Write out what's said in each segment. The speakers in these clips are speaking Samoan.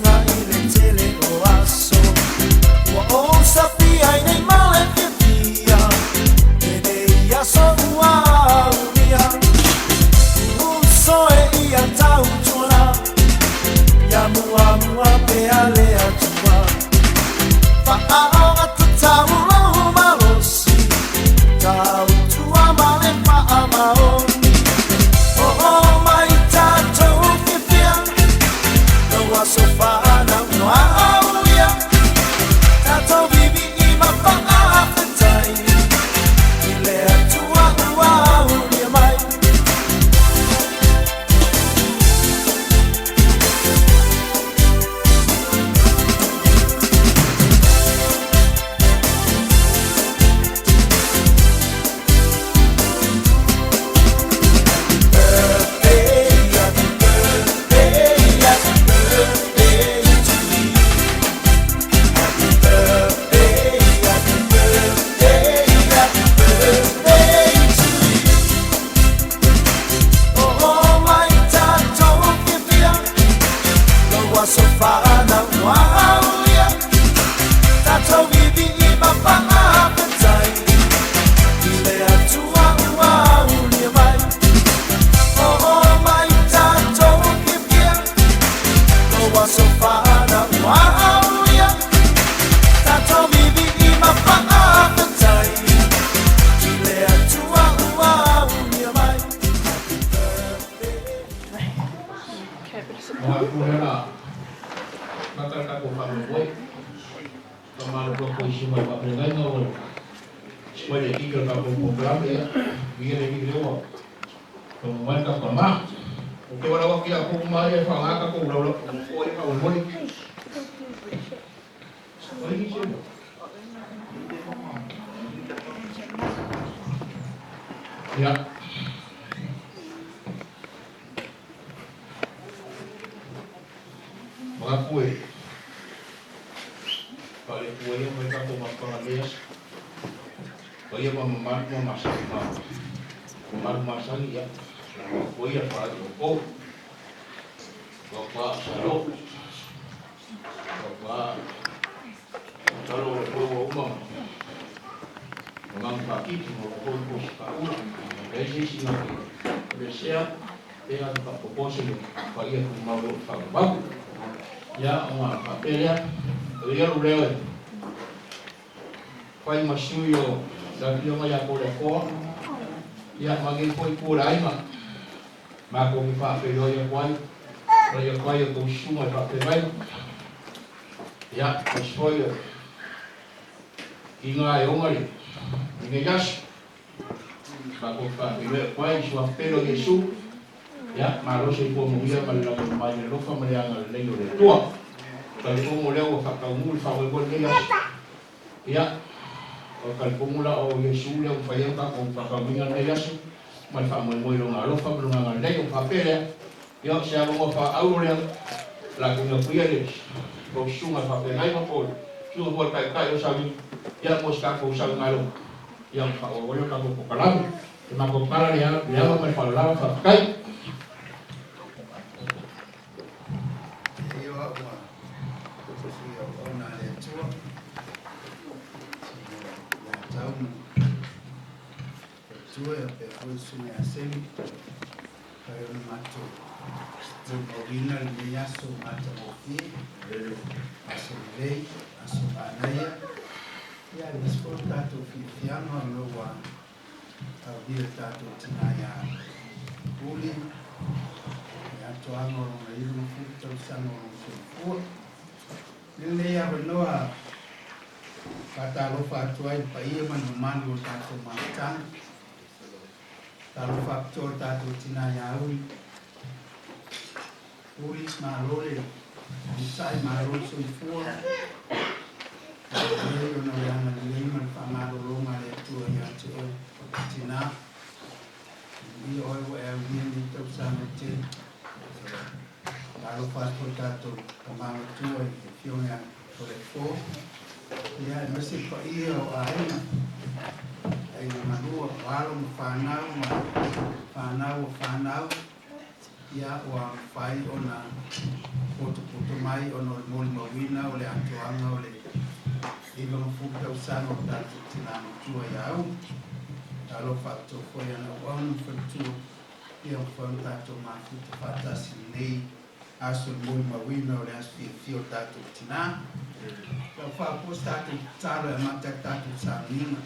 tofiga i le tele o aso. Ua ou sapi ai nei ma le fiafia lenei aso ua aulia. Uso e ia tautuana, ia muamua pea le Atua. Faaoga tatau lou malosi, tautua ma le faamaoni. Oo mai tatou fiafia, lou aso fanau ua aulia. Tatou vivii ma faafetai i le Atua ua aulia mai. Birthday, happy birthday, happy birthday to you. Happy birthday, happy birthday, happy birthday to you. Oo mai tatou fiafia, lou aso fanau ua aulia. Tatou vivii ma faafetai i le Atua ua aulia mai. Oo mai tatou fiafia, lou aso fanau ua aulia. Tatou vivii ma faafetai i le Atua ua aulia mai. Happy birthday. Mga mata ko faamoemoe faamalo ko isi mai faafeagaiga o mai le kika o tatou polokalame ia ia le alii lea ua taumamai le tatou tamā ou te valaau atu ia kou ma ia e faaaoga tatou laulau o ia faamolemole o ai nisi ia. Manatu e faaletua ia mai tatou mafutaga i lenei aso. Paia ma mamalu ma masani ma mamalu masani ia o ia faai o kou. Papa salo. Papa salo o le ua uma. Mamalu faakiti ma o kou ko sikaula. E se isi na le sea e a ka poposi le paia ku mau o whakamau. Ia, o ngā whapelea, o ia ru leo e whai masui o la fioga ia ko le koa. Ia, ma ngei foi kura ai ma ma ko mi whapeleo ia kwai. O ia kwai o kou sunga i whapelai. Ia, o soi o i ngā e onga le i ngei aso. Ma ko whapeleo kwai sua pelo Yesu. Ia, malo se ipua muia ma le lagi mai le lofa ma le anga le lei o le tua. Ka le pongo leo o whakaumu le whawai nei aso. Ia, o ka le pongo la o Yesu leo whai ka ko whakauminga nei aso. Ma le whamoe lo ngā lofa ma lo ngā lei o whapelea. Ia, se ava mo wha au lea. La ko ngā kuia le ko sunga whapelai ma ko. Sunga ko kai kai o sawi. Ia, mo ska ko sawi ngalo. Ia, wha o leo ka ko kalamu. Te mako para lea, lea ma le whalalawa whakakai. Ia ua fia ona le Atua ia tau ma Atua ia pea foi susuga ia Semi fai ona matou molimauina lenei aso matagofie, aso lelei, aso manaia ia aemaise foi o tatou fiafiaga ona ua taulia le tatou tinā iā Uli le atoaga o lona 90 tausaga o lona soifua. Lenei avanoa faatalofa atu ai i le paia ma le mamalu o le tatou mafutaga. Talofa apitoa le tatou tinā iā Uli. Uli, malo le onosai, malo le soifua. Lelei ona o le agalelei ma le faamalologa a le Atua ia te oe, tinā. Manuia oe ua e aulia lenei tausaga e tele. Talofa atu le tatou tama matua i le afioga ia Toleafoa. Ia, aemaise le paia o aiga, aiga malua, o alo ma fanau ma fanau o fanau. Ia, ua mafai ona potopoto mai ona o le molimauina o le atoaga o le 90 tausaga o tatou tina matua ia Auli. Talofa faapitoa foi i ana auauna ma faletua, ia mafai ona tatou mafuta faatasi i lenei aso i le molimauina o le aso fiafia o tatou tina. Lau faapopo se tatou tatalo e amata ai le tatou sauniga.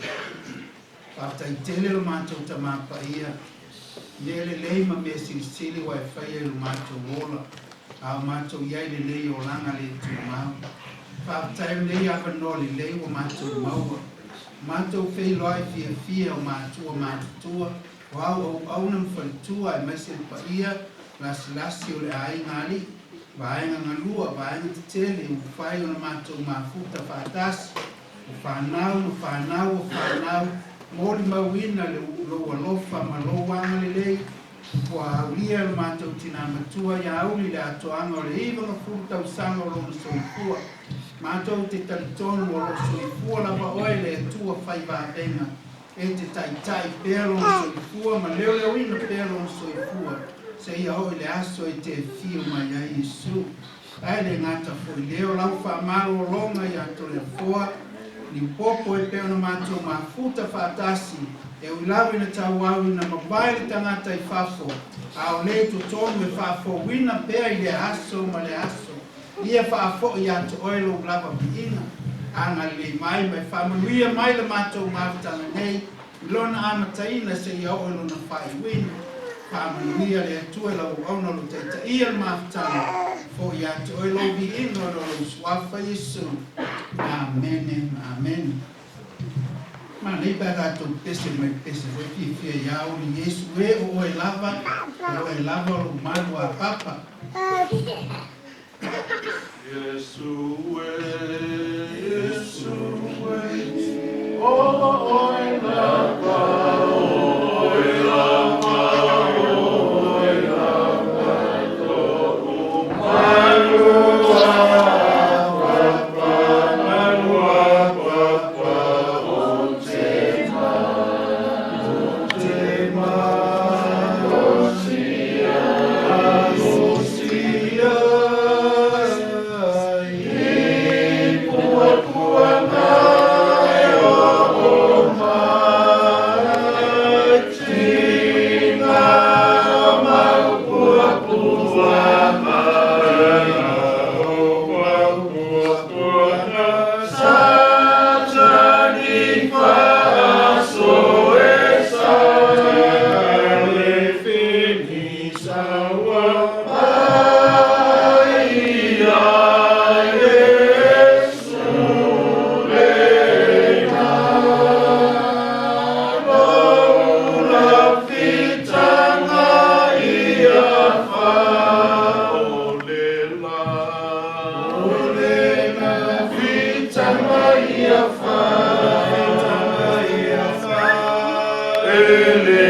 Faafetai tele lo matou Tama Paia, mea lelei ma mea silisili ua e faia i lo matou ola, a o matou i ai i lenei olaga le tumau. Faafetai o lenei avanoa lelei ua matou maua, matou feiloai fiafia o matua matutua, o au auauna ma faletua aemaise le paia lasilasi o le aiga alii, vaega galua, vaega tetele ua mafai ona matou mafuta faatasi, o fanau ma fanau o fanau, molimauina le lou alofa ma lou agalelei ua aulia e lo matou tina matua ia Auli le atoaga o le 90 tausaga o lona soifua. Matou te talitonu o lo o soifua lava oe le Atua fai vavega e te taitai pea lona soifua ma leoleoina pea lona soifua seia oo i le aso e te afio mai ai Iesu. Ae le gata foi i lea o lau faamalologa ia Toleafoa Liupopo e pei ona matou mafuta faatasi, e ui lava ina tauau ina mavae le tagata i fafo, a o lea i totonu e faafouina pea i lea aso ma lea aso. Ia faafoi ia te oe lou lava viiga. Agalelei mai ma e faamanuia mai le matou mafutaga nei i lona amataina seia oo i lona faaiuina. Faamanuia le Atua i lau auauna o lo o taitaia le mafutaga, foi ia te oe lou viiga ona o lou Suafa Iesu. Amene ma amene. Manaia pe a tatou pese mai pese foi fiafia ia Auli Iesu e o oe lava, o oe lava o lou malu a papa. Iesu e, Iesu e, o oe lava, o oe lava, o oe lava, lo'u malu a papa, malu a papa, ou te ou te malosi malosi ai, i puapuaga e oo mai, tiga mau puapuaga, mau puapuaga, Satani faasoesa le finisaua ai ia Iesu lena lou lafitaga ia faolela fitaga ia fa ele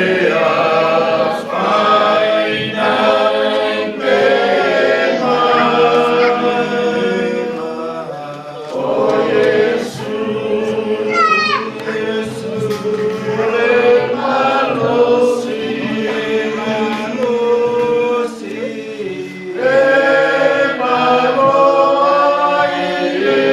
afaina i pega o Iesu le malosi Malosi e malo ai le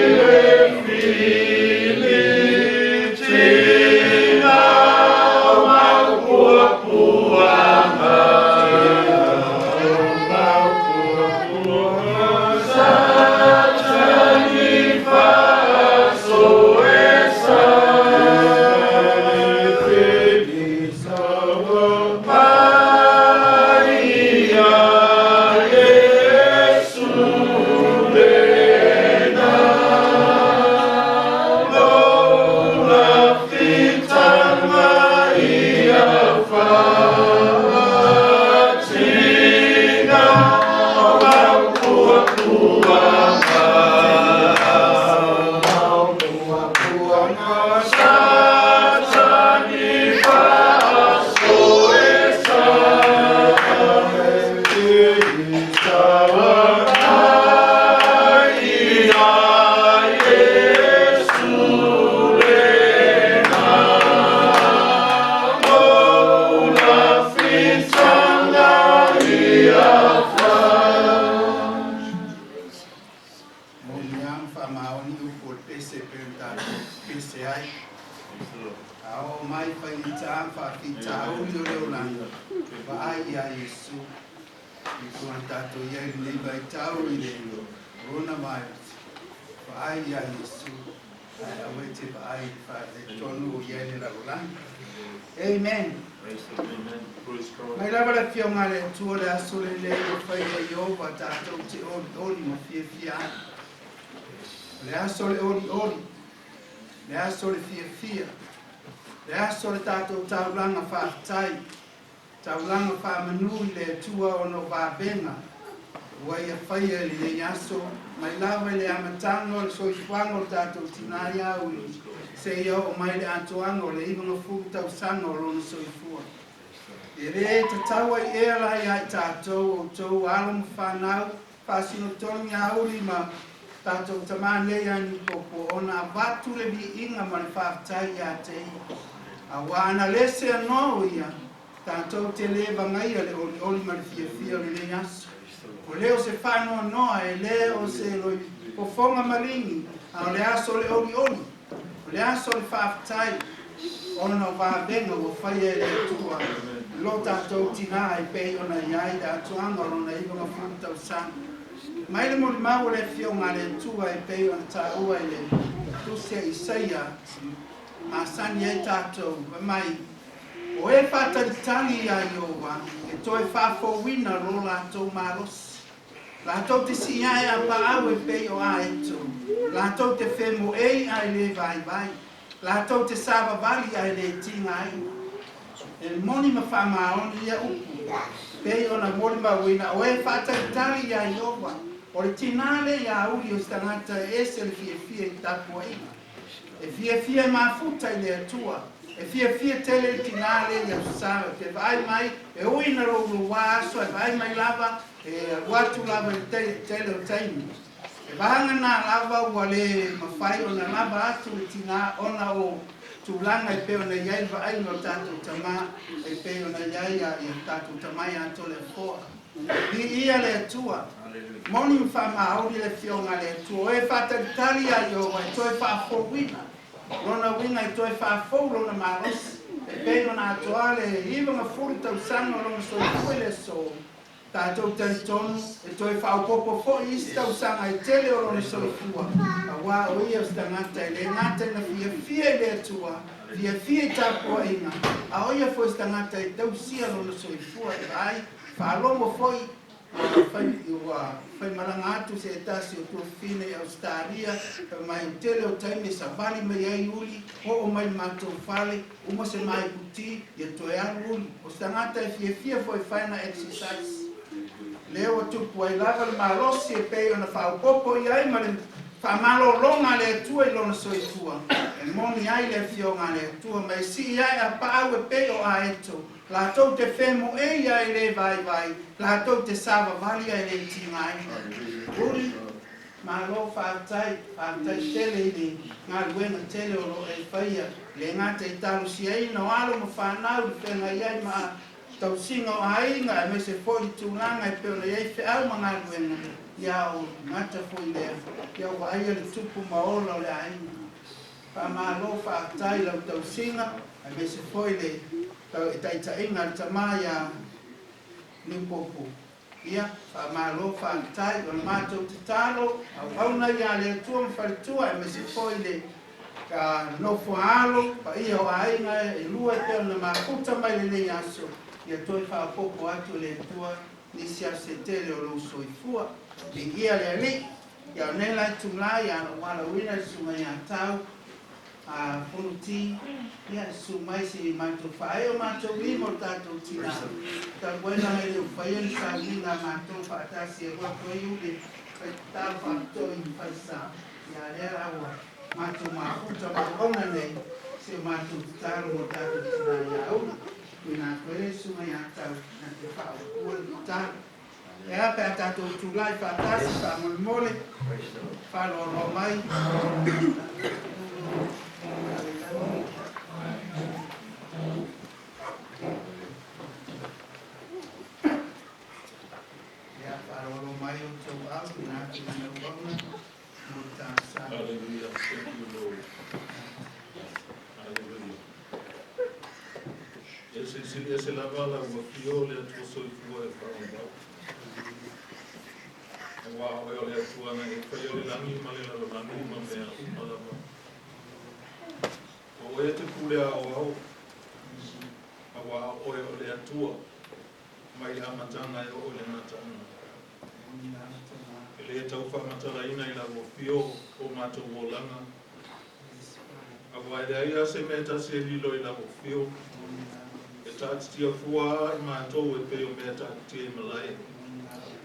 Moni lava ma faamaoni upu o le pese e pei ona tatou pese ai. A oo mai faigata ma faafitauli o le olaga, vaai ia Iesu. I tona tatou i ai i lenei vaitau i le coronavirus, vaai ia Iesu, ae aua e te vaai i le faaletonu o i ai le lalolagi. Amen. Mai lava le Afioga a le Atua le aso lenei ua faia e Ieova tatou te olioli ma fiafia ai. O le aso o le olioli, le aso o le fiafia, le aso o le tatou taulaga faafetai, taulaga faamanu i le Atua ona o vavega ua Ia faia i lenei aso, mai lava i le amataga o le soifuaga o le tatou tinā ia Uli, seia oo mai i le atoaga o le 90 tausaga o lona soifua. E lē tatau ai ea la iā i tatou, outou alo ma fanau, faasinotonu iā Uli ma tatou tamā nei ia Niupopo, ona avatu le viiga ma le faafetai iā te Ia? Auā ana le se anoa o Ia, tatou te lē vagaia le olioli ma le fiafia o lenei aso. O lē o se faanoanoa, e lē o se loi fofoga maligi, a o le aso o le olioli, o le aso o le faafetai, ona o vavega ua faia e le Atua i lo tatou tinā e pei ona i ai le atoaga o lona 90 tausaga. Mai le molimau o le Afioga a le Atua e pei ona taua i le Tusi a Isaia, masani ai tatou, fai mai, O e faatalitali iā Ieova e toe faafouina lo latou malosi. Latou te sii ae a paau e pei o aeto, latou te femoei ae lē vaivai, latou te savavali ae lē tigaina. E moni ma faamaoni ia upu, pei ona molimauina o e faatalitali iā Ieova, o le tinā lea iā Uli o se tagata e ese le fiafia i tapuaiga. E fiafia e mafuta i le Atua. E fiafia tele le tinā lea i Aso Sa e te vaai mai, e ui ina louloua aso ae vaai mai lava, e alu atu lava i le tele o taimi. E vagana lava ua lē mafai ona lava atu le tinā ona o tulaga e pei ona i ai le vaaiga o tatou tamā, e pei ona i ai ia tatou tamā ia Toleafoa. Viia le Atua. Moni ma faamaoni le Afioga a le Atua, o e faatalitali iā Ieova e toe faafouina lona uiga, e toe faafou lona malosi, e pei ona atoa le 90 tausaga o lona soifua i le aso. Tatou talitonu e toe faaopoopo foi isi tausaga e tele o lona soifua, auā o ia o se tagata e lē gata ina fiafia i le Atua, fiafia i tapuaiga, a o ia foi o se tagata e tausia lona soifua e vaai faalogo foi. Ua fai ua faimalaga atu se tasi o tuafafine i Ausetalia, fai mai o le tele o taimi e savali mai ai Uli, oo mai i le matou fale, uma se maikuti, ia toe alu Uli. O se tagata e fiafia foi e fai ana exercise. Lea ua tupu ai lava le malosi e pei ona faaopoopo i ai ma le faamalologa a le Atua i lona soifua, e moni ai le Afioga a le Atua, ma e sii ae a paau e pei o aeto, latou te femoei ae lē vaivai, latou te savavali ae lē tigaina. Uli, malo faafetai, faafetai tele i le galuega tele o lo o e faia, e lē gata i talosiaina o alo ma fanau i le feagai ai ma tausiga o aiga, aemaise foi le tulaga e pei ona i ai feau ma galuega, ia o gata foi lea, ia o vaaia le tupu ma ola o le aiga. Faamalo faafetai i lau tausiga, aemaise foi le taitaiga a le tamā iā Niupopo. Ia, faamalo faafetai. O le matou tatalo, auauna ia le Atua ma faletua, aemaise foi le nofo a alo, paia o aiga e lua e pei ona mafuta mai lenei aso, ia toe faaopoopo atu e le Atua nisi aso se tele o lou soifua. Viia le Alii. Ia o nei la itulā ia lou alauina le susuga ia Tau a Fonoti, ia susu mai se i matou faaee o matou lima o le tatou tinā. Talu ai leaga e le o faia ni sauniga a matou faatasi e alu atu ai Uli e fai tatalo faapitoa i falesa. Ia a lea la ua matou mafuta ma auauna nei si o matou tatalo mo le tatou tinā ia Uli. Tuuina atu ai le susuga ia Tau na te faaupua le tatalo. E a pe a tatou tulai faatasi faamolemole, faaloaloa mai. Ia, faaloaloa mai outou au, tuuina atu i lana auauna. ese lava lau Afio o le Atua Soifua e faavavau. Auā Oe o le Atua na e faia le lagi ma le lalolagi ma mea uma lava. O Oe e te pule aoao, auā o Oe o le Atua mai le amataga e oo i le gataaga. E lē tau faamatalaina i lau Afio o matou olaga, auā e leai lava se mea e tasi e lilo i lau Afio, e taatitia fua lava i matou e pei o mea e taatitia i malae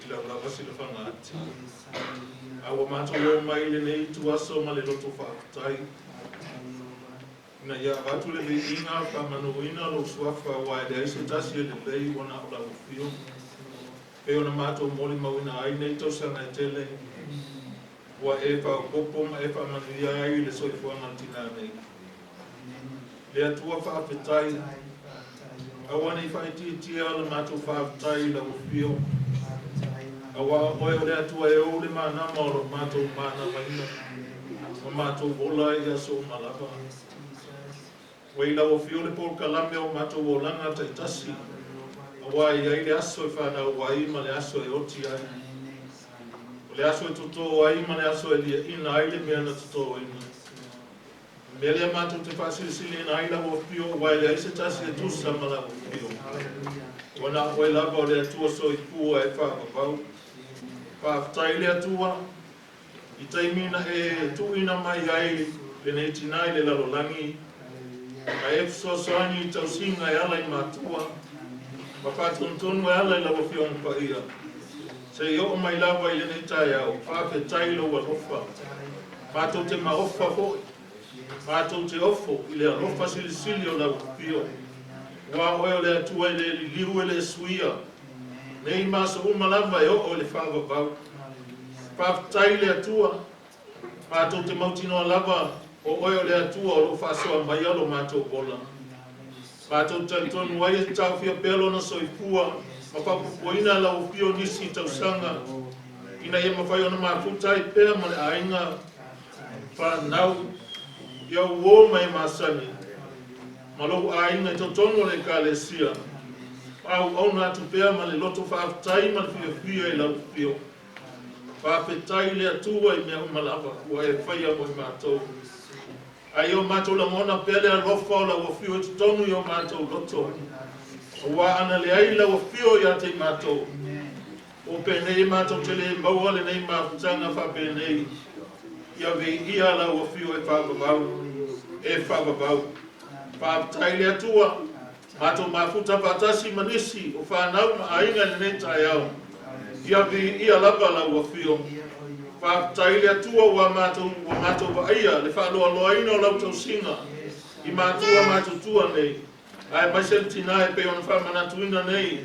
i lau lava silafaga ati. A ua matou oo mai i lenei ituaso ma le loto faafetai, ina ia avatu le viiga faamanuina lou Suafa, auā e leai se tasi e lelei ua na o lau Afio. Pei ona matou molimauina ai nei tausaga e tele, ua e faaopoopo ma e faamanuia ai i le soifuaga o le tinā nei. Le Atua faafetai, aua ne i faaitiitia le matou faafetai i lau afio, auā o oe o le Atua e ou le manama o lo matou manamaina ma matou ola i aso uma lava. Ua i lau afio le polokalame o matou olaga taitasi, auā e i ai le aso e fanau ai ma le aso e oti ai. O le aso e totō ai ma le aso e liaʻina ai le mea na totōina. O le mea lea matou te faasilisiliina ai lau afio, auā e leai se tasi e tusa ma lau afio. Ua na o oe lava o le Atua soifua e faavavau. Faafetai i le Atua i taimi na e tuuina mai ai lenei tinā i le lalolagi, ma e fesoasoani i tausiga e ala i matua, ma faatonutonu e ala i lau Afioga Paia, seia oo mai lava i lenei taeao. Faafetai i lou alofa. Matou te maofa foi, matou te ofo i le alofa silisili o lau Afio. Aua o oe o le Atua e le liliu e le suia, nei ma aso uma lava e oo i le faavavau. Faafetai i le Atua, matou te mautinoa lava o Oe o le Atua o lo o faasoa maia lo matou ola. Matou te talitonu ai e taofia pea Lona soifua ma faaopoopoina lau afio nisi tausaga ina ia mafai ona mafuta ai pea ma le aiga fanau ia uo ma e masani ma lou aiga i totonu o le Ekalesia, ma auauna atu pea ma le loto faafetai ma le fiafia i lau afio. Faafetai i le Atua i mea uma lava ua e faia mo i matou. A ia o matou lagona pea le alofa o lau afio i totonu i o matou loto, auā ana leai lau afio ia te i matou, o penei e matou te lē maua lenei mafutaga faapenei. Ia viia lau afio e faavavau, e faavavau. Faafetai i le Atua, matou mafuta faatasi ma nisi o fanau ma aiga i lenei taeao. Ia viia lava lau afio. Faafetai i le Atua ua matou ua matou vaaia le faaloaloaina o lau tausiga i matua matutua nei, aemaise le tinā e pei ona faamanatuina nei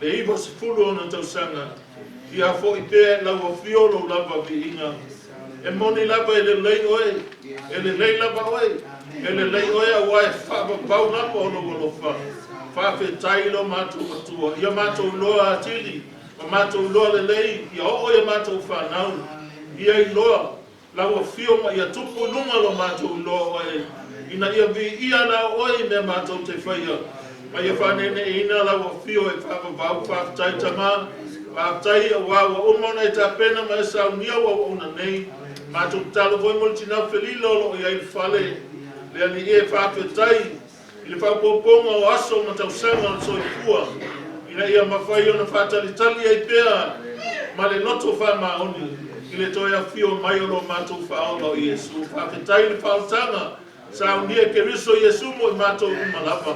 le 96 tausaga. Ia foi pea i lau afio lou lava viiga. E moni lava e lelei oe, e lelei lava oe, e lelei oe auā e faavavau lava o lou alofa. Faafetai i lo matou Atua, ia matou iloa atili ma matou iloa lelei, ia oo i a matou fanau, ia iloa lau afio ma ia tupu i luga lo matou iloa oe, ina ia viia na o oe i mea matou te faia, ma ia faaneeneeina lau afio e faavavau. Faafetai Tama, faafetai auā ua uma ona e tapena ma e saunia ua auauna nei. Matou tatalo foi mo le tinā felilo o lo o i ai i le fale, le Alii e, faafetai i le faaopoopoga o aso ma tausaga o le soifua, ina ia mafai ona faatalitali ai pea ma le loto faamaoni i le toe afio mai o lo matou Faaola o Iesu. Faafetai i le faaolataga saunia e Keriso Iesu mo i matou uma lava.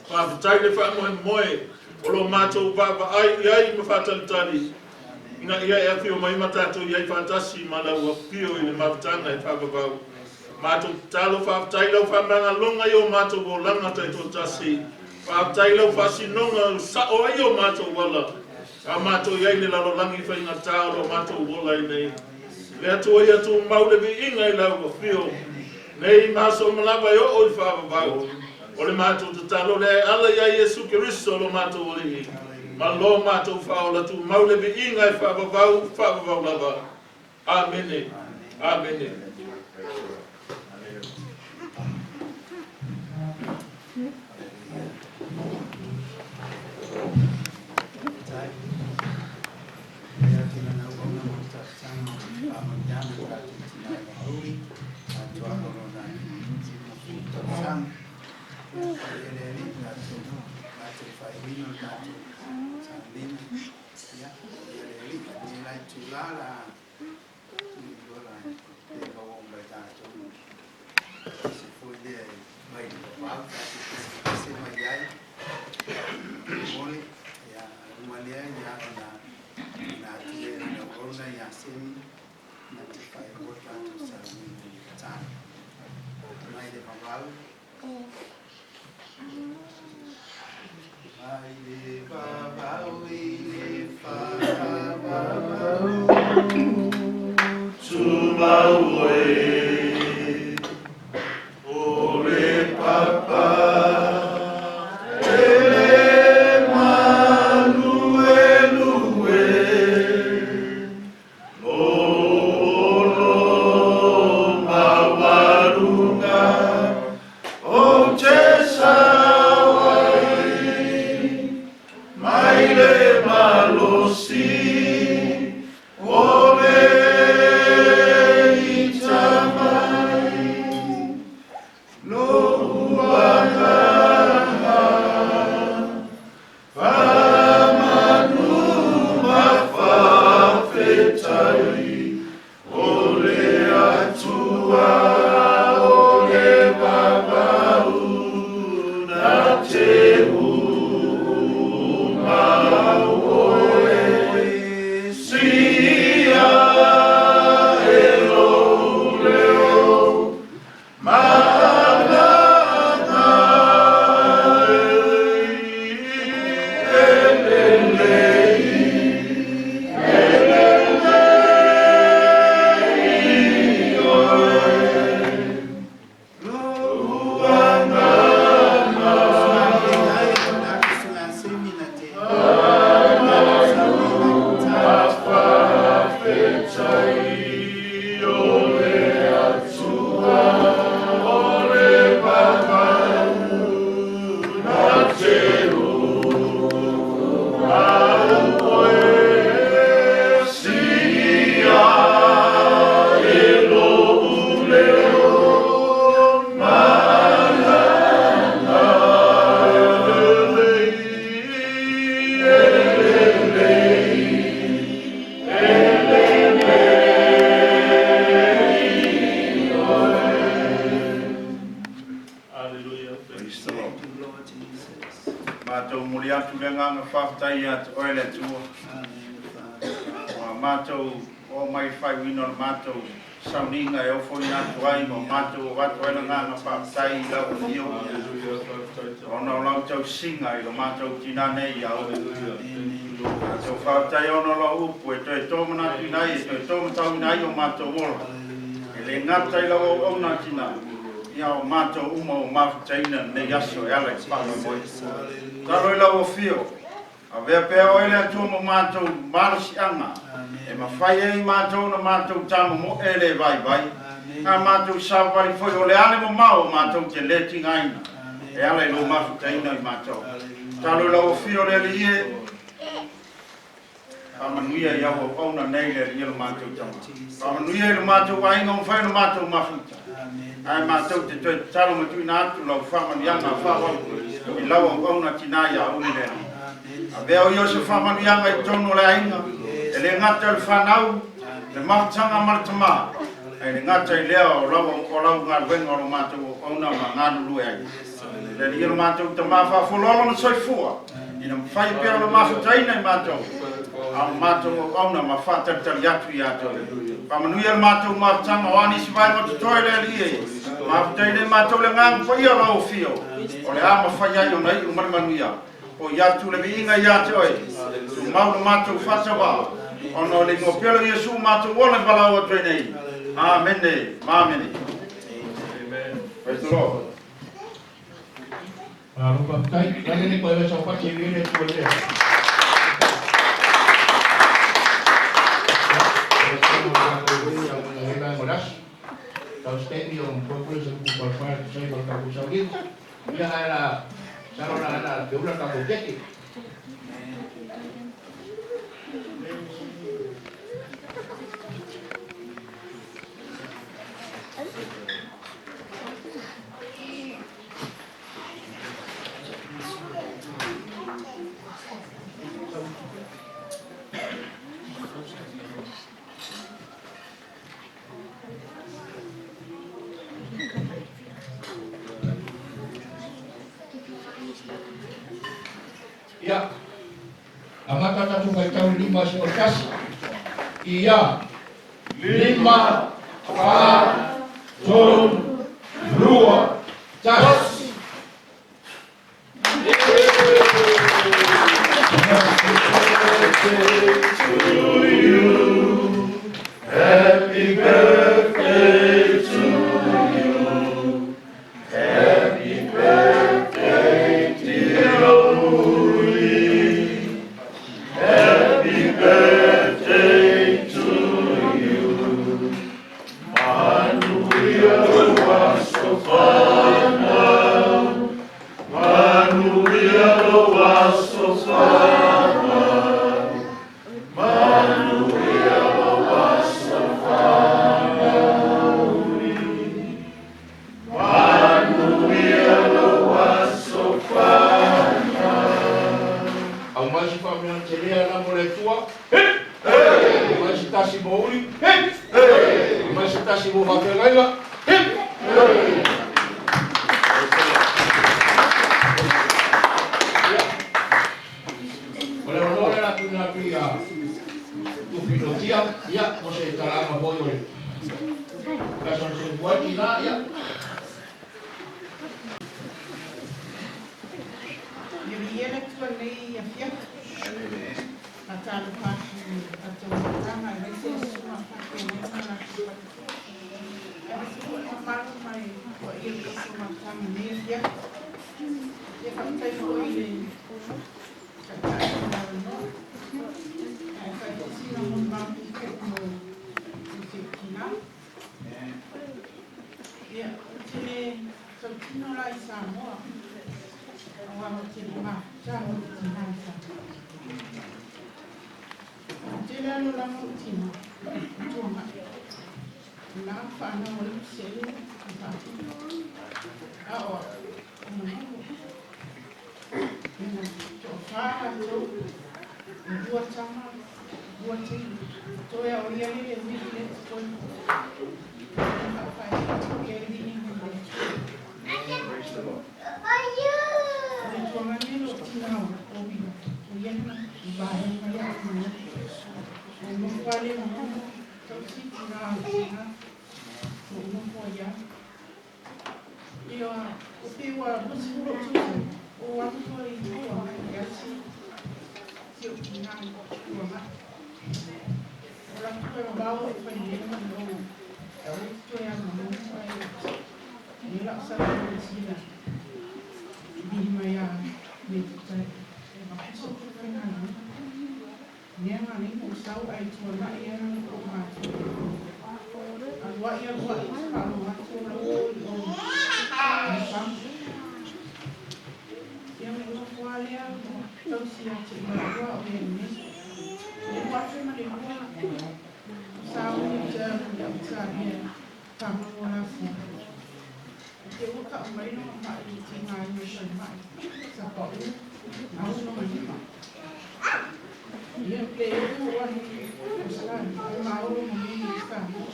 Faafetai i le faamoemoe o lo matou vaavaai i ai ma faatalitali ina ia e afio mai ma tatou i ai faatasi ma lau afio i le mafutaga e faavavau. Matou tatalo, faafetai i lau faamagaloga i o matou olaga taitoatasi. Faafetai i lau faasinoga ua sao ai o matou ala, a matou i ai i le lalolagi faigata o lo matou ola ai nei. Le Atua ia tumau le viiga i lau afio nei ma aso uma lava e oo i le faavavau. O le matou tatalo lea e ala ia Iesu Keriso lo matou Alii ma lo matou Faaola, tumau le viiga e faavavau, faavavau lava. Amene. Amene. Faamanuiaga i tatou tinā i Laauli, atoaga o lona 50 tausaga. Ia, paia le Alii, tatou mate le faaiuina o le tatou sauniga. Ia, paia le Alii, a lenei la itula la tuliloa la pe maua uma e tatou se foi lea e mai le vavau tatou pesepese mai ai mole ia uma lea ia ona tuuina atu lea i le auauna ia Semi na te faailoa tatou sauniga i le tatalo. Mai le vavau. Mai le vavau i le faavavau. Tumau oe, o le papa, e le maluelue, lolo maualuga, ou te sau ai, mai le malosi, o le ita mai, lou agaga, faamanu ma faafetai, o le Atua o le vavau, na te tumau oe, siia e lou leo, ma agaga e lelei, e lelei oe, lou agaga. Suga Semi na te tatou sauniga i le tatalo. Faafetai o le Atua o le vavau na te tumau oe, siia e lou leo ma agaga e lelei, e lelei, e lelei oe. Hallelujah. Praise the Lord. Thank you, Lord Jesus. Matou momoli atu le agaga faafetai ia te oe le Atua. Amen, Father. Ua matou oo mai faaiuina o le matou sauniga e ofoina atu ai ma matou avatu ai le agaga faafetai i lau afio. Hallelujah. Faafetai. Ona o lau tausiga i lo matou tinā nei ia oe. Hallelujah. Thank you, Lord. Matou faafetai ona o lau upu e toe tōmanatuina ai, e toe tōmatauina ai o matou ola. Hallelujah. E le gata i lau auauna tinā, ia o matou uma o mafutaina lenei aso e ala i faamoemoe. Jesus, hallelujah. Talo i lau afio, avea pea oe le Atua ma matou malosiaga, e Amen. mafai ai matou na matou tamomoe le vaivai. Amen. A matou savavali foi o le ale mamao o matou te le tigaina. Amen. E ala i lou mafutaina i matou. Hallelujah. Talo i lau afio le Alii e, faamanuia i au auauna nei le Alii e lo matou tama. Faamanuia i lo matou aiga o mafai ona matou mafuta. Amen. Ae matou te toe tatalo ma tuuina atu lau faamanuiaga faaauau i lau auauna tinā ia uli le Alii. Amen. Avea o ia o se faamanuiaga i totonu o le aiga, e le gata o le fanau, le mafutaga ma le tamā, ai le gata i lea o lau, o lau galuega o lo matou auauna ma galulue ai. Le Alii e lo matou tamā faafualoalo na soifua, ina mafai pea o le mafutaina i matou, a o matou auauna ma faatalitali atu ia te oe. Faamanuia le matou mafutaga o a nisi vaega o totoe le Alii e. Mafutai le matou le agaga paia o lau afio, o le a mafai ai ona iu ma le manuia. O i atu le viiga ia te oe, tumau le matou faatauā, ona o le igoa pele o Iesu matou ola i valaau atu ai nei. Amene, ma amene. Amen. Praise the Lord. Malo faafetai. Mai lenei koe saupati e le tua lea. Tau stemi o mpopule sa ku palpar sai ko ta ku sauli. Ia ala sarona ana pe ula ta ku keki. tatou faitau i le 51. Ia, 5, 4, 3, 2, 1. Happy birthday to you. Happy birthday, dear Uli. Happy birthday to you. Manuia o aso fanau. Manuia o aso fanau. Manuia o aso fanau. Manuia o aso fanau. Aumai se faamanuiaga tele la mo le Atua. Aumai se tasi mo Uli. Aumai se tasi mo faafeagaiga. O le avanoa lea o le a tuuina atu ia Tufi Notia, ia, mo se talaaga foi o le aso na soifua ai tina, ia. Ia viia le Atua i lenei afiafi. Faatalofa atu i le tatou amataga aemaise le susuga faafeagaiga ma latou faletua. Aemaise foi le mamalu ma le paia o le tatou amataga i lenei afiafi. Ia faafetai foi i le Taitai mo le avanoa. Ae fai foi sina molimau puupuu mo si ou tina. Ia, ou te le tautino la i Samoa, aua ou te le mafuta lou tina i Samoa. E tele lava le olaga o lou tina, o tuanai. O na whaanau ai se i whaatu. A o au, o manawa. Ina toawha rātou, e rua tama, rua teine. Toe a o ia le le wili le te toe. E whaawhai i ai viiga i le Atua. O le tuagane lo tina o o ia, o ia na vaenga lea o manatu. O nofo a le manono, tausi tina o tina, o nofo ai a. Ia, o te ua 20 lou tausaga, o alu loa i tuaga i asi si ou tina i tuaga. O alu atu e mamao e fai lea ma lou, e aua te toe alu manono ae ia lau sala i sila mihi mai a me te e mapusa o faigaluega. Mea nga nei mo sau ai tuanai ana o mātou. Aluai aluai te faalogo atu o lau i o i fam. Ia me nofo lava lea tausi ia te i matua o le nei. Le 2002 o sauni te alu i au tāria tāmanu o la fua. Te ua kau mai lona ma'i i tiga ai o falemai sa pa'u au lona lima. Ia pe oo ane o Salani o maolo ma mea i Samoa.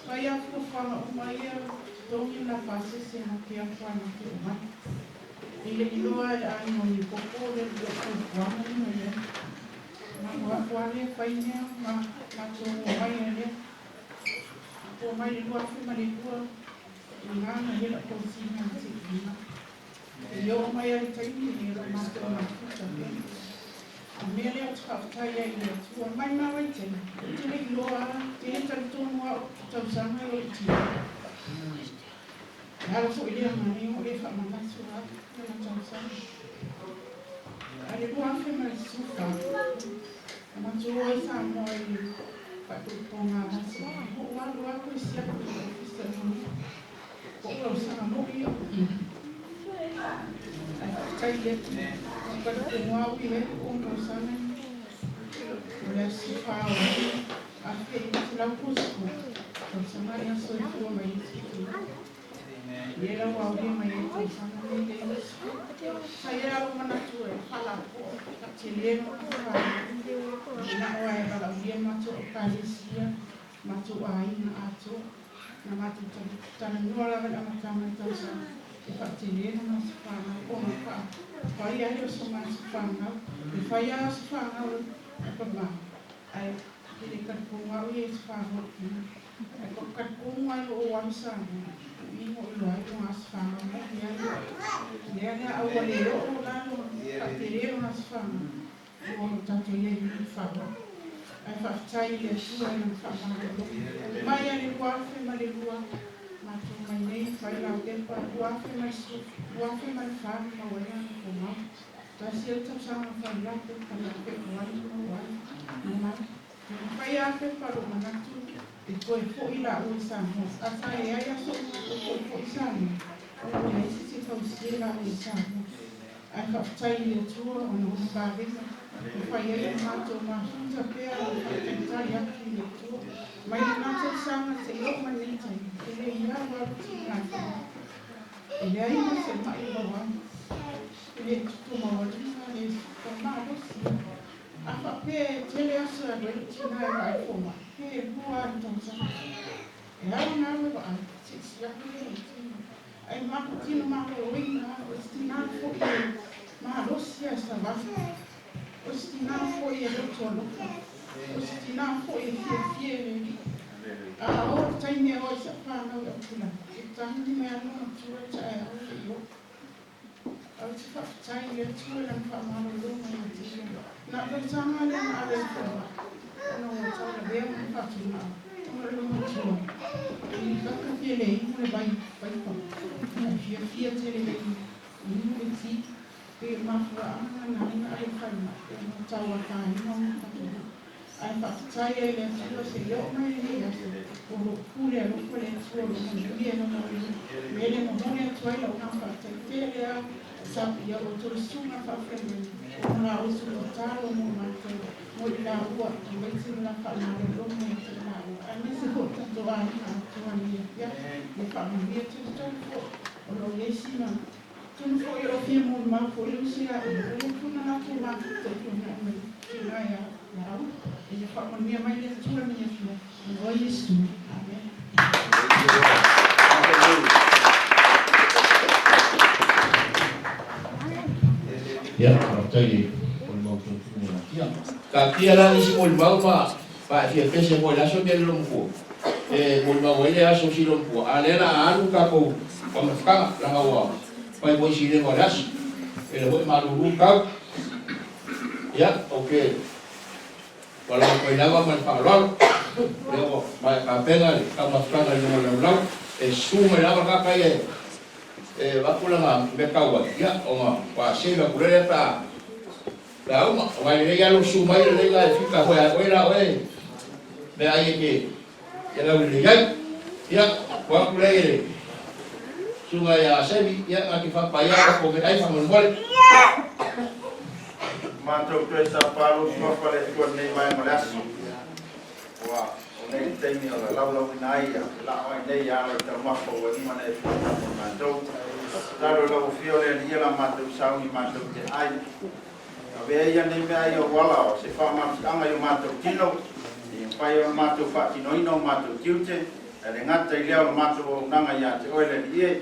Fai a fuafuaga uma ia totogi o na pasese na ke afuaga ke o mai. E le iloa e le aiga o Nipopo le o fuafuaga ni mai ai. Na o afu a lea fai mea ma matou o mai ai lea. O mai le 2002 i ngā na hela kosina te ina. E o mai ai taimi e ro matou mafuta pe. A mea lea ou te faafetai ai i le Atua, mai ma vaitaimi, ou te le i loa te le talitonu au i tausaga e o le tina. E ala foi lea ma nei o le faamanatu au lana tausaga. Ae le 2014, na matou o ai Samoa i le faaipoipoga a Mati. Ou alu aku e siaki i le ofisa i Honua. Po o tausaga moi au. Ae faafetai i le Atua. Ou talitonu au i ai o tausaga o le aso 4 o Iuni 1920 tausaga ia soifua mai ai si Ia lau aulia mai ai tausaga nei le isi. Sa i ai lou manatu e faalapoa, faatele lona faalogo. Manao lava e valaaulia matou Ekalesia, matou aiga atoa. Na matou talanoa lava i le amataga o le tausaga. E faatele lona aso fanau ona fai ai o sona aso fanau. E fai lava aso fanau a pama, ae e le talitonu au ia i aso fanau o tina. Ae talitonu lava i lou alu i Samoa, o i na ou iloa ai lona aso fanau moni ai. O lea la a ua le oo la lona faatele lona aso fanau, ua o tatou i ai i le faaaloalo. Ae faafetai i le Atua i Lana faamalolo mai lava i le 2002, matou mai nei fai lau pepa 2014 na maua ai lana tumau. Tasi ai le tausaga na fai lau pepa na Fepuari na maua ai na mai. Na mafai lava pepa lou manatu e toe foi laua i Samoa. Ae sa leai aso o matou foi foi i Samoa ona ua leai se isi e tausia laua i Samoa. Ae faafetai i le Atua ona o Ona vavega ua fai ai le matou mafuta pea o le faatalitali atu i le Atua. Mai lena tausaga seia oo mai lenei taimi, e le i alu alu tina i fomai. E leai ma se ma'i maua ai. E le tutu maualuga, le malosi. A faapea e tele aso e alu ai lou tina e vaai i fomai, pe lua lava i le tausaga. E ao ona alu e vaai, se i siaki lea i tino. Ae matou maloloina lava, o se tina foi e malosi lava i savali. O se tina foi e loto alofa. O se tina foi e fiafia i le Alii. A oo le taimi e o ai sau fanau i Aukilani, e tagi mai lava lona matua e taeao e le i oo. Ae ou te faafetai i le Atua i Lana faamalologa ia te ia. Na o tausaga lea na ave ai fomai, ona ua taulavea ma fatugao, ona o le matua, i kaka fia le inu le vai paipa, e fiafia tele i le inu le ti, pei o le mafuaaga lena na ave ai faimai, ona ua tauafaina ona fatugao. Ae faafetai ai i le Atua seia oo mai lenei aso, o lo o pule alofa le Atua o lo o manuia lona uiga. O le mea lea e momoli atu ai lau agaga faafetai tele lava i a outou le susuga faafeagaiga ona la outou tatalo mo matou, mo i laua, aemaise le la faamalologa ia te i laua, aemaise foi o tatou aiga atoa i lenei afiafi. Ia faamanuia talitonu foi o lo o i ai sina Atonu foi o lo o fia molimau foi le uso ia Eva, e le tuna latou mafuta i tuanai mai tina ia Laau. Ia faamanuia mai le Atua i lenei afiafi. I oe Iesu. Amene. Ia, faafetai i le molimau tautuga ia Tia. Taatia la nisi molimau ma paefia pese mo i le aso lenei le Lomatua e molimau ai le aso si Lomatua, a o lea o le a alu le tatou taumafukaga leaga ua fai foi si leva o le aso, e le foi malulu tau. Ia, ou te valaau atu ai lava ma le faaaloalo, o lea ua maea tapena le taumafataga i luga o le laulau, e susu mai lava le tagata ia e avatu lana mea tau ai, ia, ona faatoa save atu lea pe a pe a uma. Aua e lelei lava lou susu mai, lelei la e fika foi ia oe la oe meaai e te e laulelei ai. Ia, tuu atu lea i le susuga ia Semi, ia, na te faapaia a tatou meaai faamolemole. Matou toe tapa lou suafa le Atua i lenei vaega o le aso. Ua o nei le taimi o le laulauina ai ia le laa ai nei ia ala i taumafa ua uma ona e fuata mo matou. Tatalo i lau afio le Alii ia la matou sauni matou te ai. Avea ia nei meaai o uala o se faamalosiaga i o matou tino, ina ia mafai ai ona matou faatinoina o matou tiute, ae le gata i lea o le matou auaunaga ia te Oe le Alii e.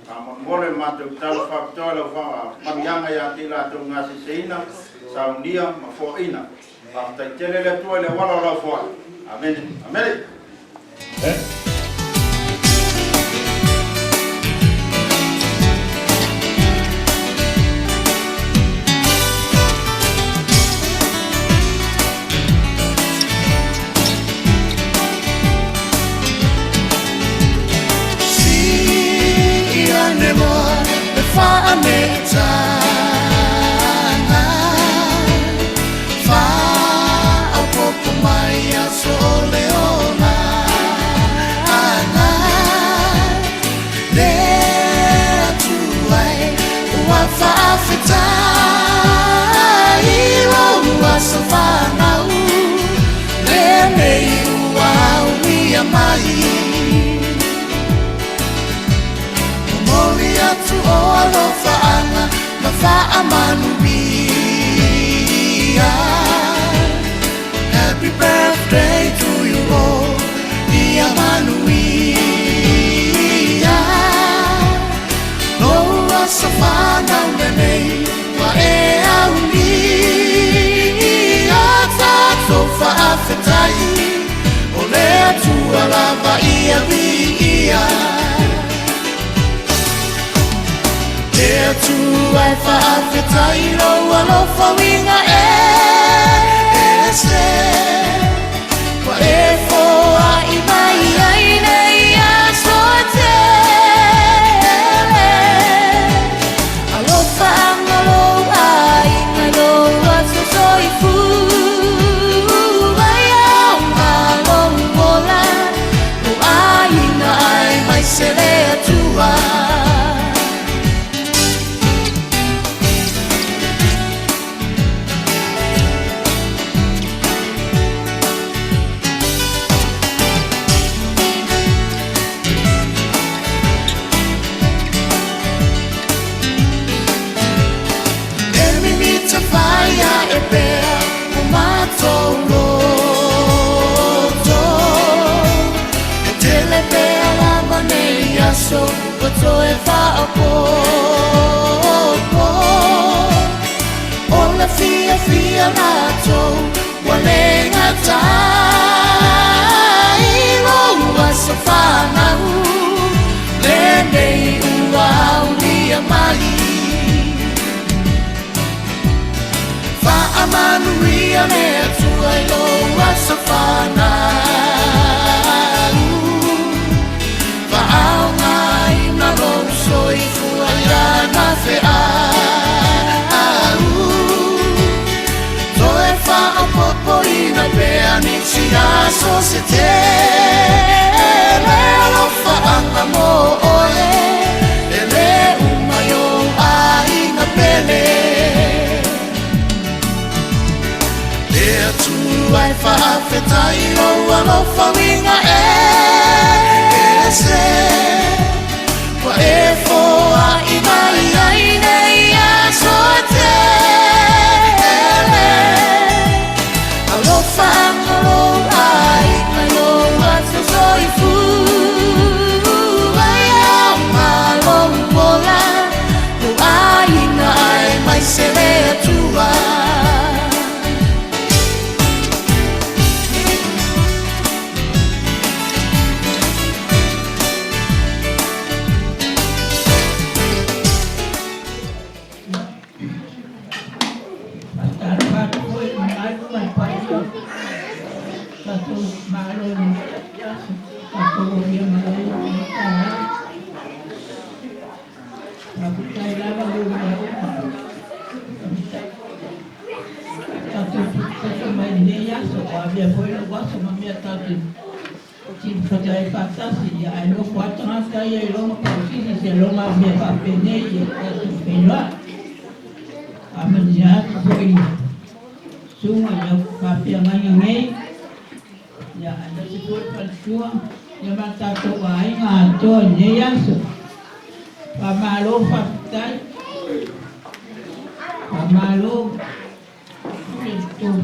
Faamolemole le matou tatalo faapitoa i lau faamanuiaga ia te i latou gaseseina, saunia ma foaina. Faafetai tele le Atua i le auala o lau foai. Amene. Amene. Happy birthday to you all Ia manuia Lo whanau lenei Wa e auni Ia tātou whaafetai O le atua lava ia viia Le atua e whaafetai Lou alofa winga e ese Wa e foa i mai ai nei aso e tele Alofa anga lou ai ngai lou aso soifu Ai au ngā lou ola Lou aiga ai mai se le Atua. E mimita whaia e pea o mātou loto E tele pea lava nei aso Ua toe whaapopo O le fia fia mātou Ua le gatai Lou aso whanau Lenei ua aulia mai Whaamanuia le Atua i lou aso whanau Whaaogaina lou soifua i lana feau Toe whaapopoina pea nisi aso se tele Alofaanga mo oe E le uma i ou aiga pele Le Atua e whaafetai lou alofa winga e ese Ua e foai mai ai nei aso e tele Alofa anga lou aiga i lou aso soifu Ai au ma lou ola Lou aiga ai mai se le Atua. Faatalofa foi i malu ma le paia tatou malo i lenei aso tatou aulia mai ai lenei taeao. Faafetai lava mo mea uma. Faafetai tatou potopoto mai lenei aso o avea foi lou aso ma mea tatou tilafata ai faatasi ia ae nofo lava tagata ia i lona pausisi se loga o mea faapenei ia tatou feiloai. Faamanuia atu foi susuga i au faafeagaiga nei ia aemaise foi faletua ia ma tatou aiga atoa i lenei aso. Faamalo faafetai. Faamalo pule tou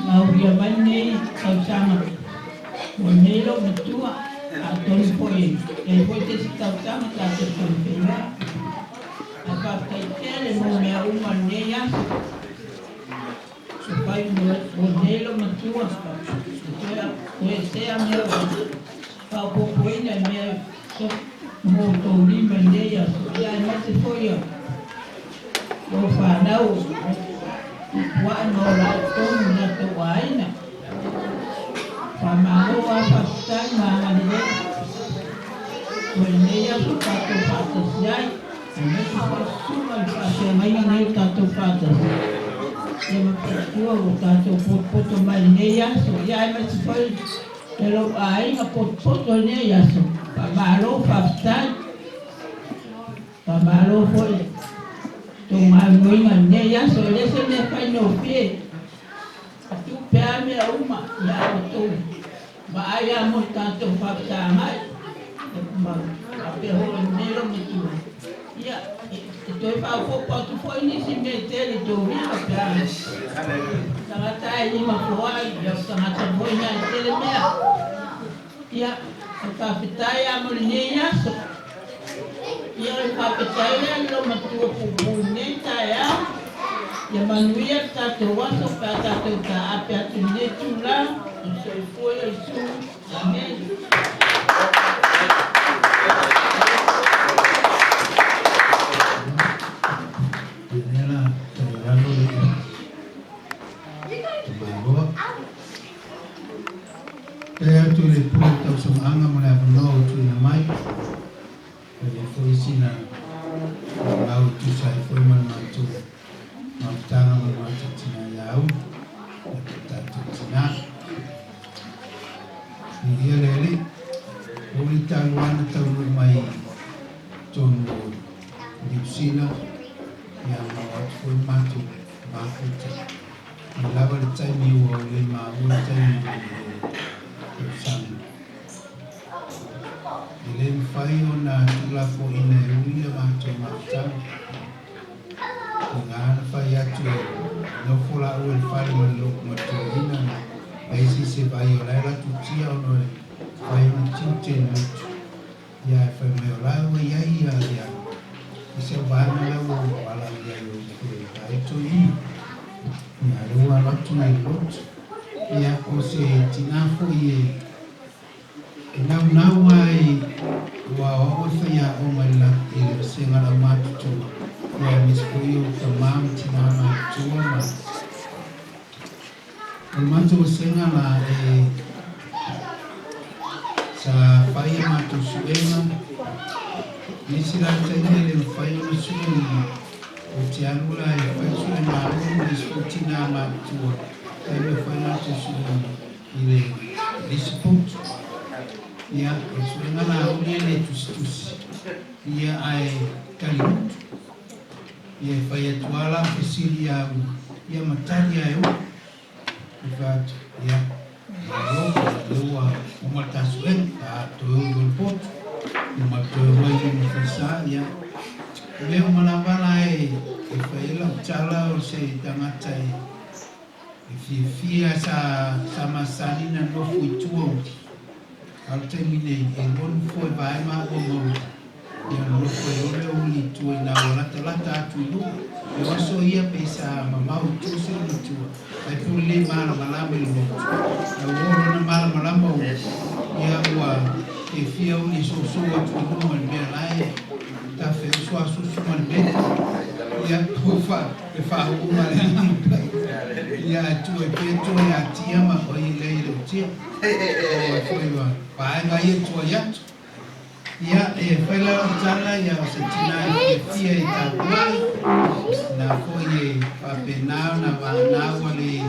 maulia mai lenei tausaga mo lenei lou matua atonu foi e i ai foi se isi tausaga tatou toe feiloai. Ae faafetai tele mo mea uma i lenei aso. E fai mo lenei lou matua e toe esea mea ua faaopoopoina i mea mo outou lima i lenei aso. Ia aemaise foi o lou fanau tupua'i ma ola ai i totonu o latou aiga. Faamalo lava faafetai ma agalelei mo lenei aso tatou faatasi ai. Aemaise foi susuga i le faafeagaiga nei o tatou faatasi ia ma faletua ua tatou potopoto mai lenei aso. Ia aemaise foi le lou aiga potopoto i lenei aso. Faamalo faafetai. Faamalo foi tou galuega i lenei aso. E le o se mea faigofie. Tupe lava mea uma ia outou vaai lava mo le tatou faafesagai ma faapea foi lenei lou matua. Ia e toe faaopoopo atu foi nisi mea e tele i tou lima pe a tagata e lima foai ia o tagata foi na e tele mea. Ia e faafetai lava mo lenei aso. Ia o le faafetai lea i loomatua puupuu i lenei taeao. Ia manuia le tatou aso pe a tatou taape atu i lenei itula. Soifua Iesu. Amene. Ia lea la tali lalo le Maloa. Faafetai atu i le Pule o Tausamaaga mo le avanoa ua tuuina mai. E le foi sina mau e tusa ai foi ma le matou mafutaga ma le matou tina ia Auli, ia po o tatou tina. Viia le Alii, ua uli talu lava na taunuu mai i totonu o Niu Sila, ia ma o atu foi le matou mafuta. Mai lava le taimi ua ou le maua le taimi i le tausaga. E le mafai ona tuulafoaiina e ui le matou mafutaga. E gā na fai atu e nofo laua i le fale ma le loomatuaina na leai se isi e vaai o la e alu atu tia ona e fai ona tiute i le motu. Ia ae fai mai o la ua i ai ia ia isi au vaega la ua ou valaau i ai o e vaai toeaina. Ia lea ua alu atu i le lotu. Ia o se tinā foi e e naunau lava i aua o au e faiaoga i le i le vasega a le aumatutua, ia aemaise foi o tamā ma tinā matutua ma O le matou vasega la e sa fai a matou suega, nisi la taimi e le mafai ona sueina, ou te alu la e fai suega a uli ma isi foi tina matutua, taimi e fai latou suega i le isi potu. Ia, o le suega la a uli e le tusitusi, ia ae taliutu. Ia e fai atu lava lau fesili ia uli, ia ma tali lava e uli. E fai atu, ia, malo, o lea ua uma le ta suega, a toe uli o le potu, ia ma toe o ai i falesa, ia. O mea uma lava la e fai ai lau tala o se tagata e fiafia sa masani na nofo i tua uli. A o le taimi nei, e lua nofoa e vae maua ma uli. Ia ona nofo ai loa lea o uli i tua ina ua latalata atu i luga. E o aso ia pei sa mamao i tua se matua, ae pule lelei malamalama i le motu. Ae ua oo loa ina malamalama uli, ia ua fiafia uli e sousou atu i luga i le mea la e tafe ai suasusu ma le meli. Ia ua e faauu ma le agaga pai. Ia ae tuu ai pea tua ia Tia ma oi leai e le o Tia. O ai foi ua vaega ia tuai atu. Ia, e fai la lau tala, ia o se tina e fiafia e tapuai, na foi e faapena ona vanau ua le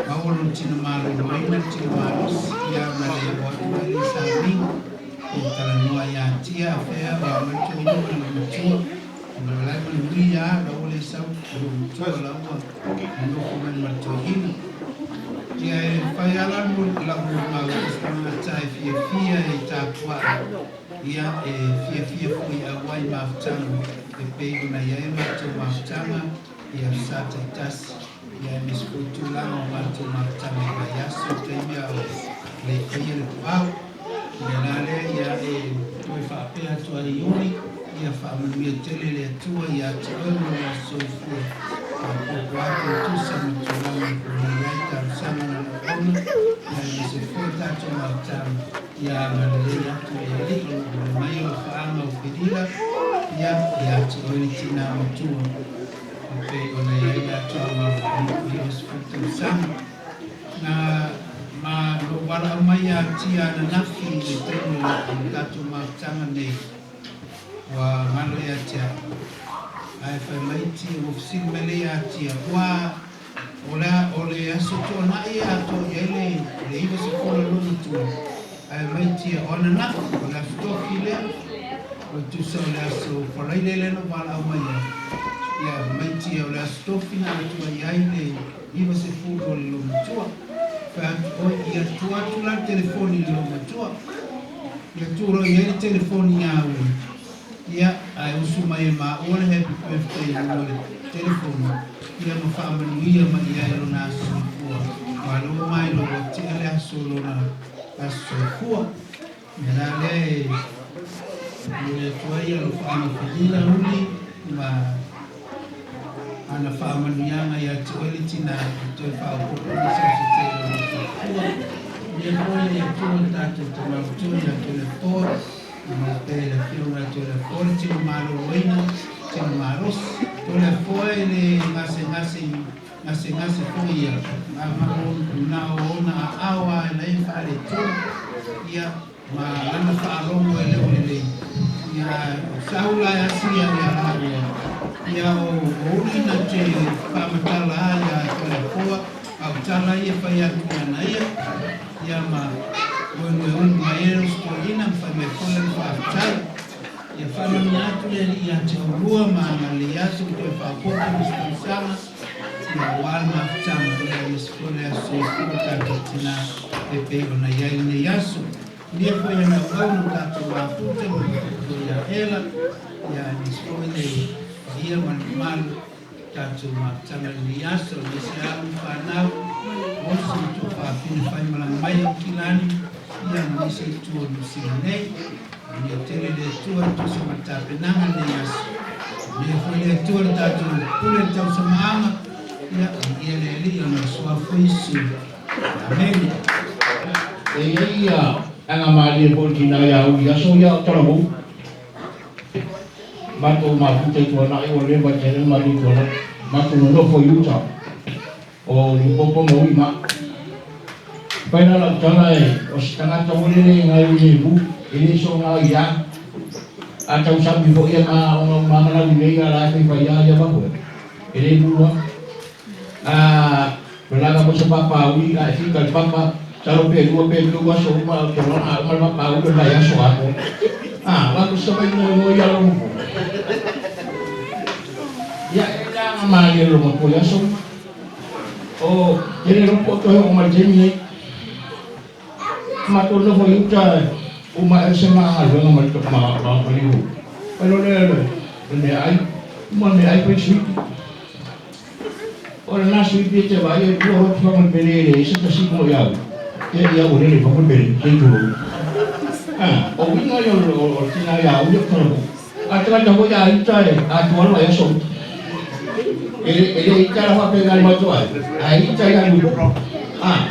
maua lona tino maloloina le tino malosi, ia ona le oo atu ai le sauniga e talanoa ia Tia afea o a mai toeaina ma le loomatua, ona o la e manuia lava, la ua le sau loomatua la ua nonofo mai ma le toeaina. Ia e fai lava la lau molimau i se tagata e fiafia e tapuai, ia e fiafia foi e auai i mafutaga e pei ona i ai a matou mafutaga i aso Sa taitasi, ia aemaise foi tulaga o matou mafutaga i vaiaso i taimi a o le faia le puao. O le la lea ia e toe faapea atu ai Iuli, ia faamanuia tele le Atua ia te oe ma lou soifua. Faaopoopo atu e tusa ma tulaga e pei ona i ai talosaga na lagona, ia aemaise foi tatou mafutaga, ia agalelei atu le Alii o lo o ua mai o le faaga o Felila, ia ia te oe le tina matua, e pei ona i ai le atoaga o le 90 tausaga. Na ma lou valaau mai ia Tia ananafi i le taimi o le tatou mafutaga nei, ua galo ia te au. Ae fai mai Tia, ua fesili mai lea ia Tia, ua o le o le aso tuanai e atoa i ai le le 90 o lou matua. Ae mai Tia, o ananafi, o le aso tofi lea, o le tusa o le aso Faraile lea na ou valaau mai ai. Ia, mai Tia, o le aso tofi na atoa i ai le 90 o le loomatua. Fai atu, Oi, ia tuu atu la le telefoni i le loomatua. Ia tuu loa i ai le telefoni ia ua. Ia, ae usu mai e maua le happy birthday i luga o le telefoni, ia ma faamanuia mai i ai lona aso soifua. Malo mai lo ua tea le aso o lona aso soifua. O le mea la lea e. Momoli atu ai alofaaga Felina Uli ma ana faamanuiaga ia te oe le tinā e toe faaopoopo nisi o se tele o lou soifua. Ia foi le Atua le tatou Tama Matua ia Toleafoa, ia mau pea i le Afioga ia Toleafoa le tino maloloina, tino malosi. Toleafoa e le gasegase i gasegase foi ia, a na o ona aao lava e lae faaletonu, ia ma lana faalogo e le o lelei. Ia o sau la e asi ia ia laua, ia o Uli na te faamatala a ia Toleafoa, a o tala ia fai atu ia na ia, ia ma moemoe ulu mai ai le toeaina ma fai mai foi lana faafetai. Ia faamanuia atu le Alii ia te oulua ma agalelei atu ma toe faaopoopo nisi tausaga, ia aua le mafutaga, ia aemaise foi le aso soifua o tatou tina e pei ona i ai lenei aso. Manuia foi ana auauna o tatou mafuta ma le faletua ia Ela, ia aemaise foi le paia ma le mamalu o tatou mafutaga i lenei aso, aemaise alo ma fanau, osi ma tuafafine faimalaga mai o Kilani, ia ma nisi itu o Niu Sila nei. Manuia tele le Atua e tusa ma le tapenaga i lenei aso. Manuia foi le Atua le tatou pule i le tausamaaga, ia viia le Alii ona o le Suafa o Iesu. Amene. E i ai ia aga malie foi i le tina ia Uli aso ia o Talavou. Matou mafuta i Tuanai ua leva tele ona matou i Tuanai. Matou nonofo i uta o Limpopo ma Uli ma. Fai la lau tala e o se tagata foi lele e gaio i lemu, e le soona ai ia. A tausami foi ia ma ona uma lau lelei a la e faifai a ia vaho e. E le mulua. A malaga foi se papa uli a e fika i le papa, salo pe lua pe tolu aso uma o te lona a uma le papa uli o le vaiaso atoa. A, wa ko sa mai mo mo ia lo mo. Ia e la nga ma le lo mo ko ia so. O tele ro po to o ma jemi nei. Ma to no ho yuta o ma e se ma nga lo ma to ma ma ma liu. Pa lo le le le ai ma me ai pe si. O lena suipi e te vaai e lua hotu faamalipele e leai se tasi mo iau. Ia ia ua lele faamalipele, se i tulou. A, o uiga ia o le tina ia au ia o Talavou. A tagata foi a ita e atoa le vaiaso o uta. E e le ita la faapena i le matou aiga, ae ita ia Lupopo. A,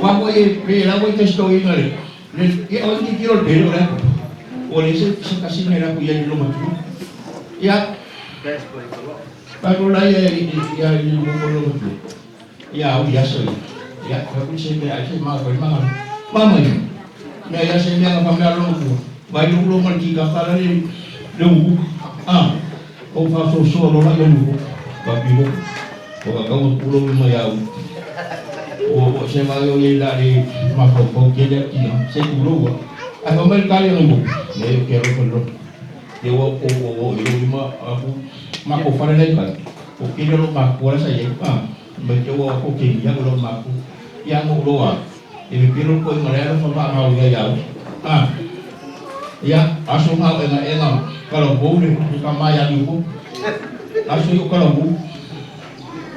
aua foi e pei la ua ita si toeaina le, le, ia o le tilotilo i le pele o le a? Ua leai se se tasi na atu i ai i le lomatua. Ia, Tatou la ia ia i mo lo tu. Ia au ia so ia. Ka ku se me ai se ma ko ma. Ma ma ni. Me ia se me nga pa me lo tu. Vai lo lo ma ki ka pa le le u. Ah. O fa so so lo la ia lu. Ka pi lo. O ka ka ku lo ma ia u. O o se ma yo ye la le ma ko ko ke le ti no. Se ku lo wa. Ai fa me ka le mo. Me ke ro ko lo. Ia ua ou oo i lou lima aku ma kou fale la i kai, o kēia lou makua la sa i ai, a mai te ua o kēia o lou makua. Ia na ou loa e pepelo le koiga le alofa maʻamau ia iā oe. A ia aso na o ʻegaʻega kalavou le kama iā Niupo. Aso i o kalavou.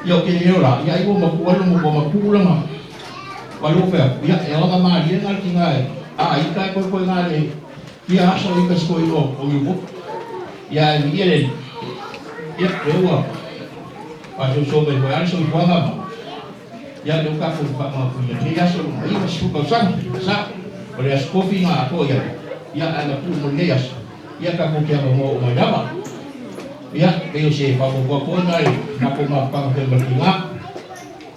Ia o kēia o la, ia ai ua makua le ua mapu lana wale ua fai aku, ia e ola malie na le tina e a ita e koekoe na le Ia aso i ka siko ino o Niupo. Ia e ia le ia le ua faasoasoa mai foi lava le soifuaga ma ia lea ua tatou faamautuina i lenei aso lona 90 tausaga. Sa, o le aso kofi na atoa i ai, ia ae na tuu mo lenei aso, ia tatou te avanoa oo mai lava. Ia, pei o se faaopoopo atu ai na i matou mafutaga fai ma le tina.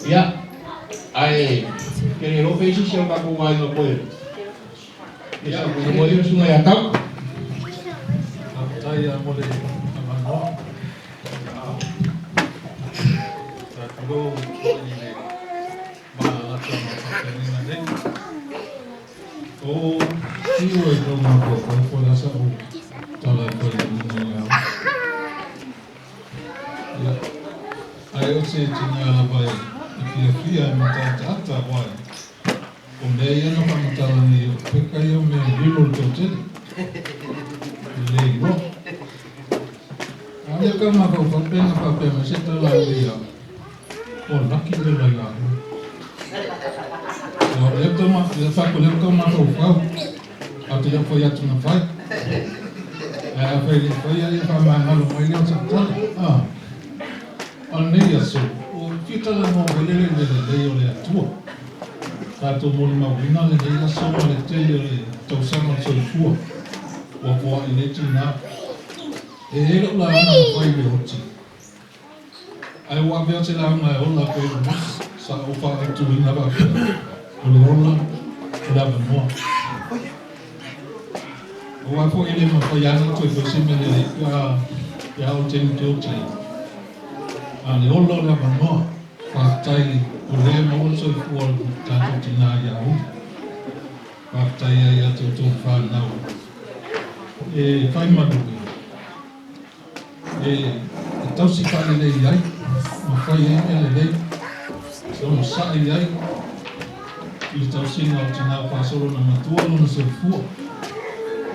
Ia, ae ke le iloa pe i se isi o tatou aiga koe Ia, mo ia susuga ia Tau. Faafetai mo le avanoa. Faatulou foi i le malalata ma faafeagaiga nei. O fiu e tau mafaufau po o le a sa'u tala e fai i luga i au. Ia, ae o se tina lava e fiafia e mataataata aua e O mea ia na faamatala nei o peka ia o mea e lilo le toatele. E le iloa. A lea ka mafaufau pe na faapea mai se tala a ia o laki le laila aku. A o lea tau ma, lea faako lea tau mafaufau. A te lea fai atu na fai. Ae afai e le i faia, ia faamagalo mai lea o sau tala. A o lenei aso, ua ou fia talanoa foi lele i le lelei o le Atua. Tatou molimauina lenei aso ma le tele o le tausaga o le soifua ua foai nei tina. E i ai lau lauga na fai i le oti, ae ua avea se lauga e ola pei ona sa ou faaautuina faapea, o le ola, o le avanoa. Aua foi e le mafai lava ona toe fai se mea lelei pe a pe a oo i le taimi e te oti ai. A o le ola o le avanoa, faafetai o lea e maua le soifua o le tatou tina ia Uli. Faafetai ai ia te outou fanau e fai malu e tausi faalelei ai ma fai ai mea lelei, e onosai ai i le tausiga o tina faasolo na matua lona soifua.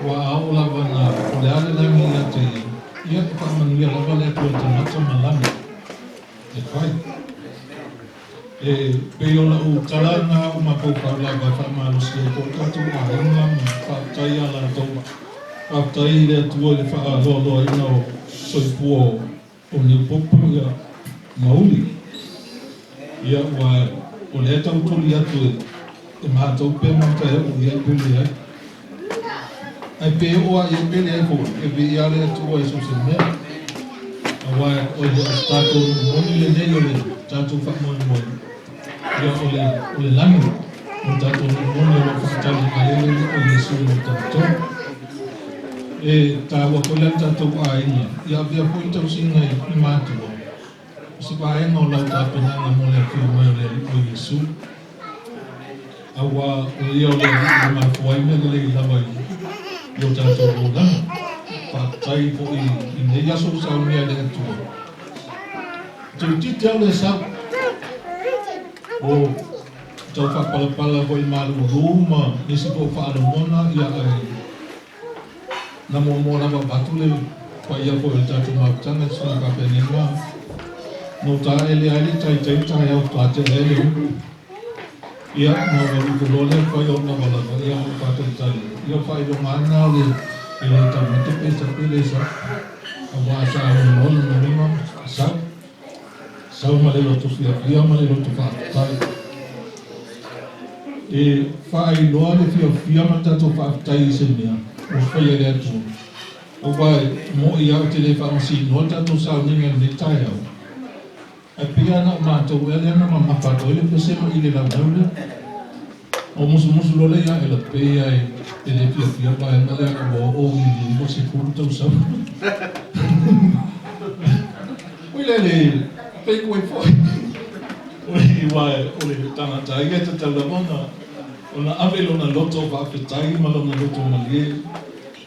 Ua a oo lava na o le a le lagi ia te ia, ia e faamanuia lava le Atua i tagata ma lana e fai. E pei o lau tala lena ua mafaufau lava e faamalosi ai foi tatou aiga ma faafetai ia latou. Faafetai i le Atua i le faaaloaloaina o soifua o Niupopo ia ma Uli. Ia ua o lea e tau tuli atu e matou pe matou e oo i ai pe leai. Ae pe oo lava i ai pe leai foi, e viia le Atua i so o se mea. Aua o le tatou nuu moni lenei o le tatou faamoemoe, ia o le, o le lagi, o le tatou nuu moni o lo o faatali mai ai le Alii o Iesu mo tatou. E taua foi la le tatou aiga, ia avea foi le tausiga i matua, o se vaega o lau tapenaga mo le afio mai o le Alii o Iesu. Aua o ia o le Alii e mafua ai mea lelei lava i o tatou olaga. Faafetai foi i nei aso ua saunia e le Atua. Toeitiiti lava le sau. O tau faapalapala foi i malulu ma nisi foi o faalogona, ia ae na muamua lava avatu le paia foi o le tatou mafutaga i le susuga faafeagaiga na utaele ai le taitai taeao faatoa tea ai le ulu. Ia, na ou alu ifo loa lea fai o lava lava, ia ma ou faatalitali. Ia o faailoga lava na o le e le taumate pe sa pe le sau. Aua sa ono loa lona lima, sau. Sau ma le loto fiafia ma le loto faafetai. E faailoa le fiafia ma le tatou faafetai i se mea ua faia e le Atua. Aua e mo'i lava ou te le faamasinoa le tatou sauniga i lenei taeao. Ae pei lava na o matou ea lea na mamafa atu ai le pese ma i le laulau lea. Ua musumusu loa lea ia Ella, pei lava e le fiafia le vaega lea ina ua oo i le 90 tausaga. Ui lea le pei koe foi. Ui, aua o le tagata ia e tatau lava ona ave lona loto faafetai ma lona loto malie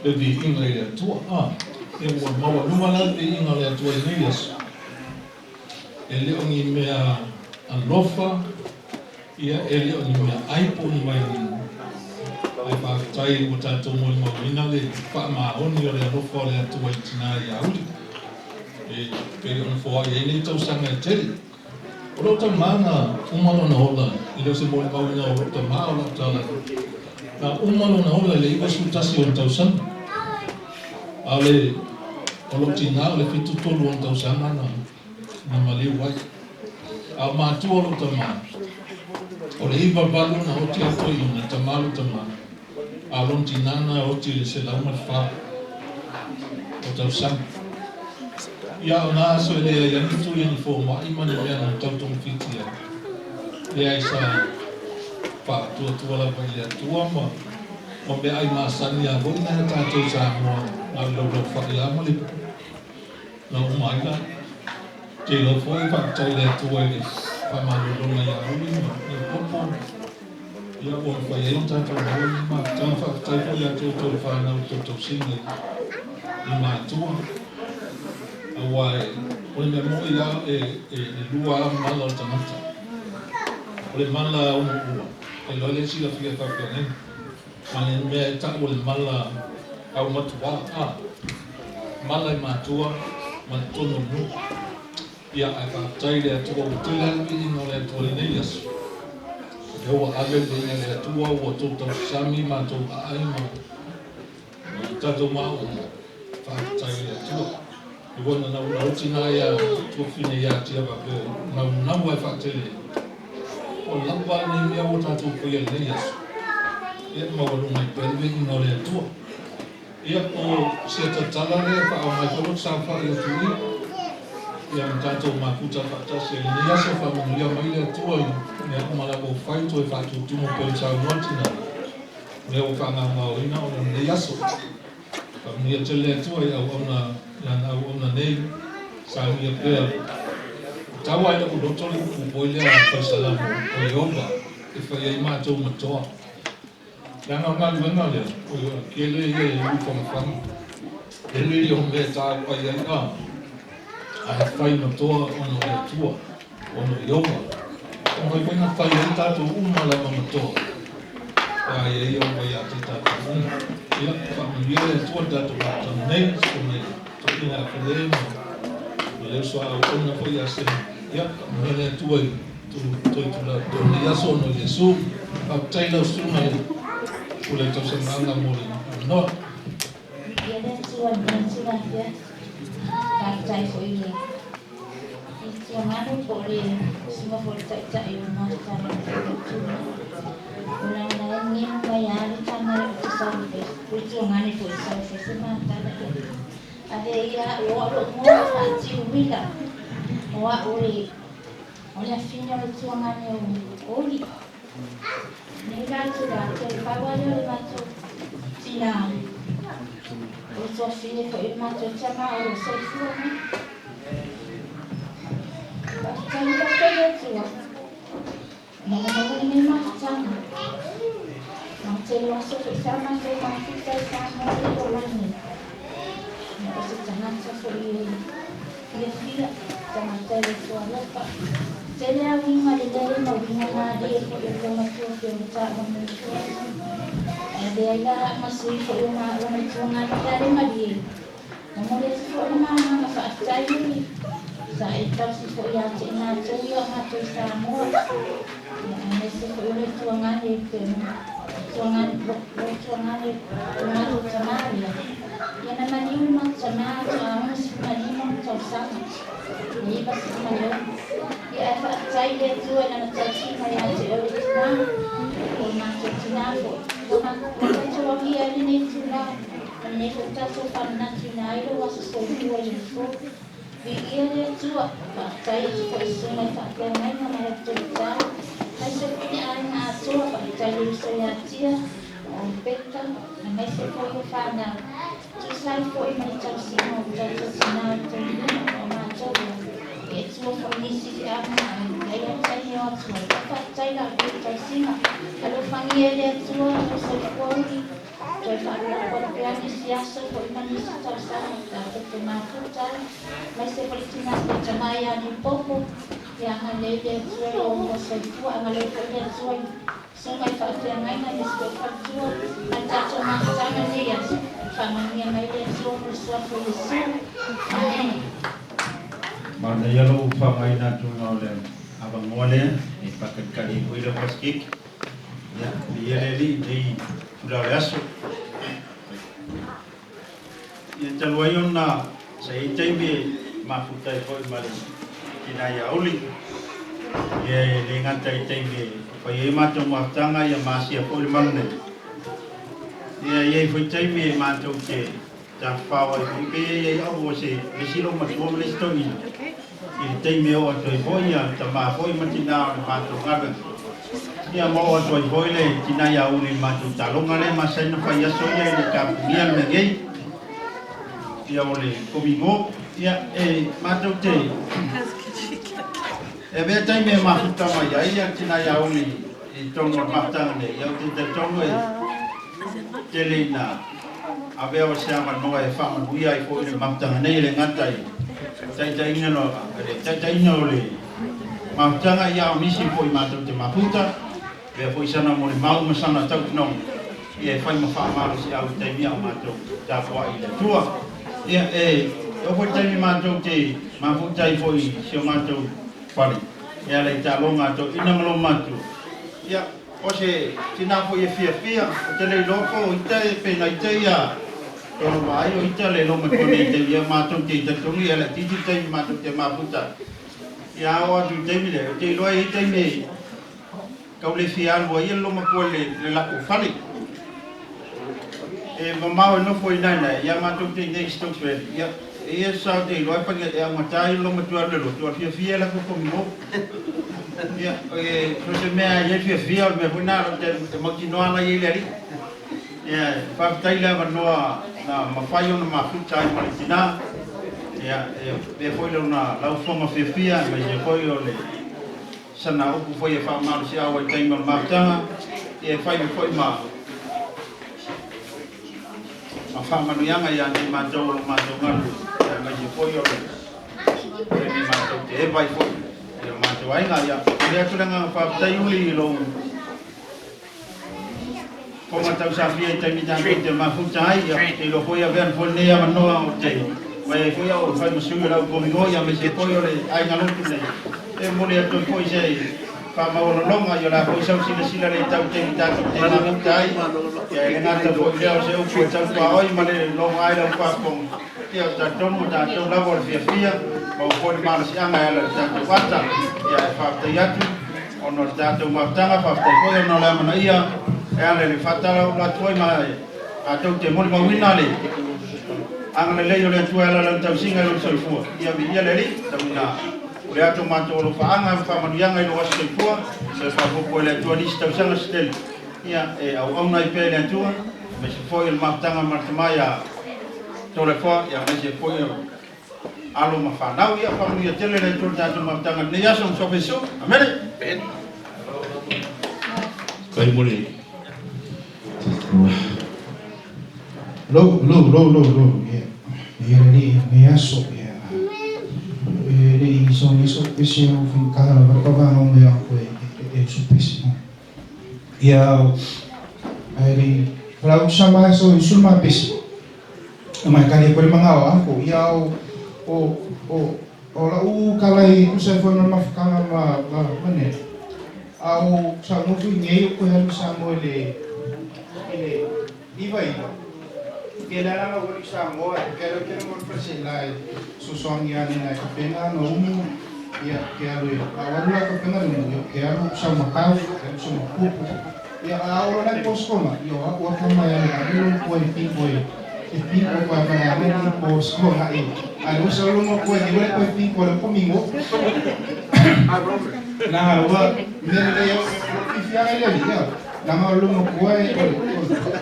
le viiga i le Atua. A, ia ua maualuga la le viiga o le Atua i lenei aso. E le o ni mea alofa, ia, e le o ni mea ai po o ni wailima, ae faafetai ua tatou molimauina le faamaoni o le alofa o le Atua i le tina ia Uli, e pei ona foai ai nei tausaga e tele. O lou tama na uma lona ola, e le o se molimauina o lou tama o lau tala, na uma lona ola i le 91 ona tausaga. A o le, o lou tina o le 73 ona tausaga na, na maliu ai. A o matua o lou tama, o le 98 na oti atu ai i ina, tama lou tama, a o lona tina na oti i le 104 o tausaga. Ia, o na aso e leai ai ni tui a ni fomai ma ni mea na tau togafiti ai. Leai sa faatuatua lava i le Atua ma ma meaai masani lava foi nai a tatou i Samoa, na o le laulaufai lava ma le na uma ai la. Te iloa foi faafetai i le Atua i le faamalologa ia Uli ma Niupopo, ia ua mafai ai ona tatou maua lenei mafutaga. Faafetai foi ia te outou le fanau i le tou tausiga i matua, aua o le mea moni lava e lua lava mala o le tagata. O le mala ono ua, e iloa lea e silafia e faafeagaiga. Ma le mea e tau o le mala aumatuā, a, mala i matua ma totonu o le nuu. Ia, ae faafetai i le Atua ua tele lava le viiga o le Atua i lenei aso. O lea ua ave le viiga i le Atua, ua tou tausasami matou aai ma tatou maouma. Faafetai i le Atua. I ua naunau tina ia tuafafine ia tia faapea naunau ai faatele o lava lenei mea ua tatou faia i lenei aso. Ia maualuga ai pea le viiga o le Atua. Ia o se tatala lea e faaoga ai foi lota saofai atu i ia ma tatou mafuta faatasi ai lenei aso. Faamanuia mai le Atua i mea uma lava ua fai, toe faatutumu pea i saunoa tina mea ua faagaogaoina ona o lenei aso. Faamanuia tele le Atua i auauna i ana auauna nei, saunia pea. Tau ai lou loto le upu foi lea a le Salamo o Ieova e fai ai matou matoa. Leaga o galuega lea, o le kele ia e ulu fagafaga. Tele ia o mea e taua ai ai a, ae fai matoa ona o le Atua, ona o Ieova. O mai foi na fai ai tatou uma lava matoa, pe a ia Ieova ia te tatou uma. Ia, faamanuia le Atua le tatou mafutaga nei, susuga i le toeaina ia Fale ma le uso a auauna foi ia Sema. Ia, faamanuia le Atua i toe tula atu lenei aso ona o Iesu. Faafetai lau susuga i le pule tausamaaga mo le avanoa. Ia le Atua i lenei itula afiafi. Faafetai foi i le Tuaganu po o le susuga foi i le Taitai o le Mafutaga o le Tula. O lana e gemu mai lava le taga e ou te sau i le Tuaganu foi e sau e fai se matala. Avea ia au o au lou igoa o Faatiu Uila. O au o le O le afine o le tuagane o Oli. Nei la itula, toe pau lava lea o le matou tina, o le tuafine foi o le matou tama o lo o soifua mai. Faafetai faafetai le Atua, ina ua maua lenei mafutaga. Ma tele o aso foi sa matou mafuta i Samoa i le ola nei. O se tagata foi e fiafia, tagata e loto alofa. Tele a uiga lelei ma uiga malie foi o le matua pei ona taua mai tua. Ae avea ai la ma sui foi o maua ma le tuaganu le ale malie. Momoli atu foi le ma agaga faafetai i sa e tausi foi ia te i matou ia o matou i Samoa. Ia aemaise foi o le tuaganu pei ona tuaganu lo tuaganu o matou tama ia. Ia na maliu le matou tama faatoa 65 ona tausaga. Le 96. Ia ae faafetai i le Atua i lana tausiga ia te oe le tina, o le matou tina foi. Ua tatou agia ai lenei itula, ma lenei foi tatou faamanatuina ai lou aso soifua i le fou. Viia le Atua, faafetai atu foi i susuga i faafeagaiga ma le autoritā, aemaise foi le aiga atoa, faafetai i le uso ia Tia, o Peka, aemaise foi o fanau. Tusa ai foi ma le tausiga o tatou tina i totonu o matou ia, e tua foi nisi feaga ae i ai taimi o atu ai. Faafetai la outou tausiga. Alofagia e le Atua lou soifua uli, toe faalolofa atu pea nisi aso foi ma nisi tausaga tatou te mafuta ai, aemaise foi le tina tama ia Niupopo, ia agalelei le Atua i lou moa soifua, agalelei foi le Atua i Susuga i faafeagaiga i si ou faletua ma le tatou mafutaga i lenei aso. Faamanuia mai le Atua mo le suafa o Iesu. Amene. Manaia lou faaaogaina atuga o le avanoa lea e faatalitali ai foi lau Pasikiki. Ia, viia le Alii i lenei itula o le aso. Ia, talu ai ona sa i ai taimi e mafuta ai foi ma le tina ia Uli, ia e le gata i taimi e fai ai matou mafutaga ia ma asia foi le malu nei. Ia e i ai foi taimi e matou te tafafao ai foi pe i ai au o se isi lou matua ma le isi toeaina i le taimi e oo atu ai foi ia tama foi ma tina o le matou galuega. Ia ma oo atu ai foi le tina ia Uli i le matou taaloga lea e masani ona fai aso ia e le tapunia le mea nei. Ia o le komigo. Ia e matou te e avea taimi e mafuta mai ai ia le tina ia Uli i totonu o le mafutaga nei. Ia ou te talitonu e tele ina avea o se avanoa e faamanuia ai foi le mafutaga nei e le gata i taitaiina le taitaiina o le mafutaga ia o nisi foi matou te mafuta avea foi sana molimau ma sana tautinoga ia e fai ma faamalosiau i taimi a o matou tapuai i le Atua. Ia e oo foi le taimi matou te mafuta ai foi i si o matou fale e ala i taaloga a toeaiina ma lomatua. Ia o se tina foi e fiafia, ou te le iloa po o ita pe na ita ia. Tolo vaai o ita le loma matua nei taimi ia matou te talitonu ia laitiiti le taimi matou te mafuta ai. Ia a oo atu i le taimi lea, ou te iloa e i ai taimi e tau le fia alu ai ia le lomatua i le lako fale. E mamao e nofo i ina i ina, ia matou te i inei i Stokes Valley. Ia, e i ai aso sa ou te iloa ai e augata ai le lomatua e alu i le lotu, a o le fiafia e lafo pogigo. Ia, e so o se mea e i ai le fiafia, o le mea foi lena e mautinoa la e i ai le Alii. Ia, faafetai le avanoa na mafai ona mafuta ai ma le tina. Ia, e avea foi lona laufofoga fiafia, aemaise foi o le sana upu foi e faamalosiau ai i taimi o le mafutaga, ia e fai foi ma faamanuiaga ia te i matou o lo matou galulue, aemaise foi o le taimi matou te eva ai foi i lo matou aiga. Ia, momoli atu le agaga faafetai uli i lou Fofoga tausafia i taimi tatou te mafuta ai, ia, ou te iloa foi avea foi lenei avanoa ou te vaai ai foi au o le fai ma sui o le au komigo, ia aemaise foi o le aiga lotu nei. E momoli atu ai foi se faamaualaloga, ia o le a foi sau silasila le tau i taimi tatou te mafuta ai, ia e le gata foi i lea o se upu e tautuaoi ma le logo ai lau faafofoga, ia o talitonu o tatou lava o le fiafia, maua foi le malosiaga e ala i le tatou ata, ia e faafetai atu. Ona o le tatou mafutaga, faafetai foi ona o le amanaia e ala i le faatalaula atu ai ma tatou te molimauina le agalelei o le Atua e ala i lana tausiga i lona soifua. Ia viia le Alii, tauina o le ato matou alofaaga ma faamanuiaga i lou aso soifua, toe faaopoopo e le Atua nisi tausaga se tele, ia e auauna ai pea i le Atua, aemaise foi o le mafutaga ma le Tama ia Toleafoa, ia aemaise foi o alo ma fanau. Ia faamanuia tele le Atua i le tatou mafutaga i lenei aso. Sofa Iesu. Amene. Faafetai mo le Lou, lou, lou, lou, lou, ia, ia le alii i lenei aso, ia, e le i sogia sou pese au faigata lava le tauvaga mai au e, e, e usu pese. Ia, ae le i, lau sama so i usu ma pese. Mai kali ko le mangao a ko ia o o o o la'u kala i tusa ai foi ma le mafutaga ma ma ma ne a o sa nofo i nei o koe alu i Samoa i le i le 99 ke le ala ua i Samoa e ke alu ke mo le falesela e sosoangi ane na e kapenga na umu ia ke alu e a o alu la kapenga le umu ia ke alu sa makau ke alu sa mapupu Ia a olo lai poskona, ia o aku aka mai ale a lilo ko e pinko e e pinko ko a mai ale ni poskona e a le usa lo ko e wale ko e pinko le komingo. Na ua me le yo fifi aga ile ia na ma lo mo ko e o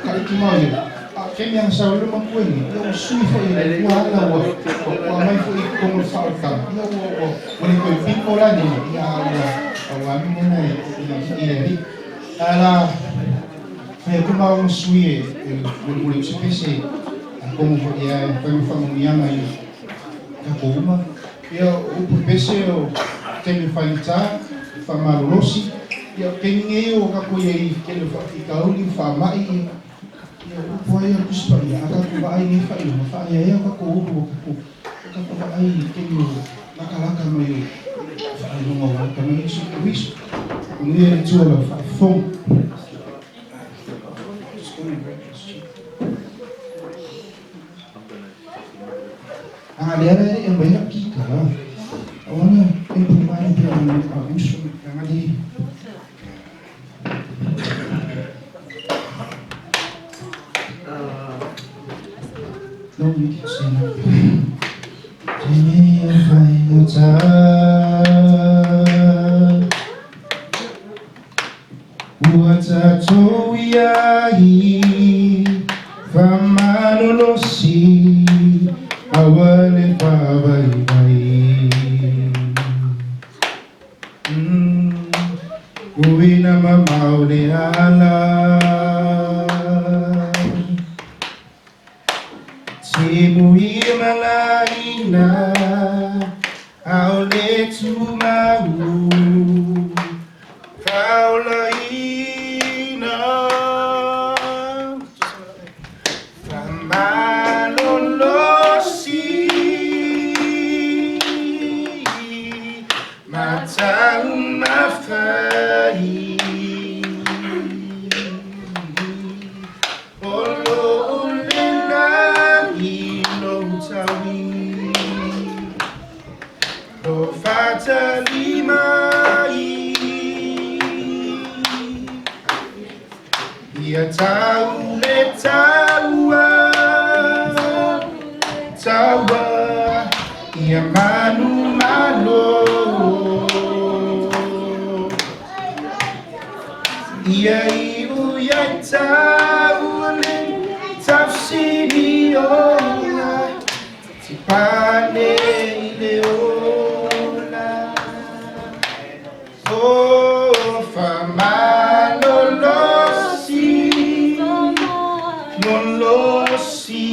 ka iki mau ia. A ke mi ang sa lo mo ko ni ia o sui fo e ua ala ua ua mai fo i komo fa o ka. Ia ua ua ua le ko e pinko la ni ia ua ua mi na e i i Ala fai atu ma ona sui e molimoli atu se pese atonu foi ia e mafai ona faamanuiaga i tatou uma. Ia o upu pese o taimi faigata, faamalolosi, ia o taimi nei o tatou i ai i tele o faafitauli, o faamai, ia ia o upu lava ia o le Tusi Paia, a tatou vaai i nei faailoga, faaeaea o tatou ulu o tatou o tatou vaai i taimi o latalata mai o faailoga o lata mai Iesu Keriso. Manuia le Atua lau faafofoga. A lea e aumai lau kikara. I wanna improvise a bit on our instrument. No, you can stand up. Ua tatou iai famalolosi aua le faavaivai. Uina mamao le ala. Tsy mohimalahina aole tumau faolaina. Fa malolosi mataumafai. O lo o lena. tausimioga Tipane i le ola O famalolosi Lolosi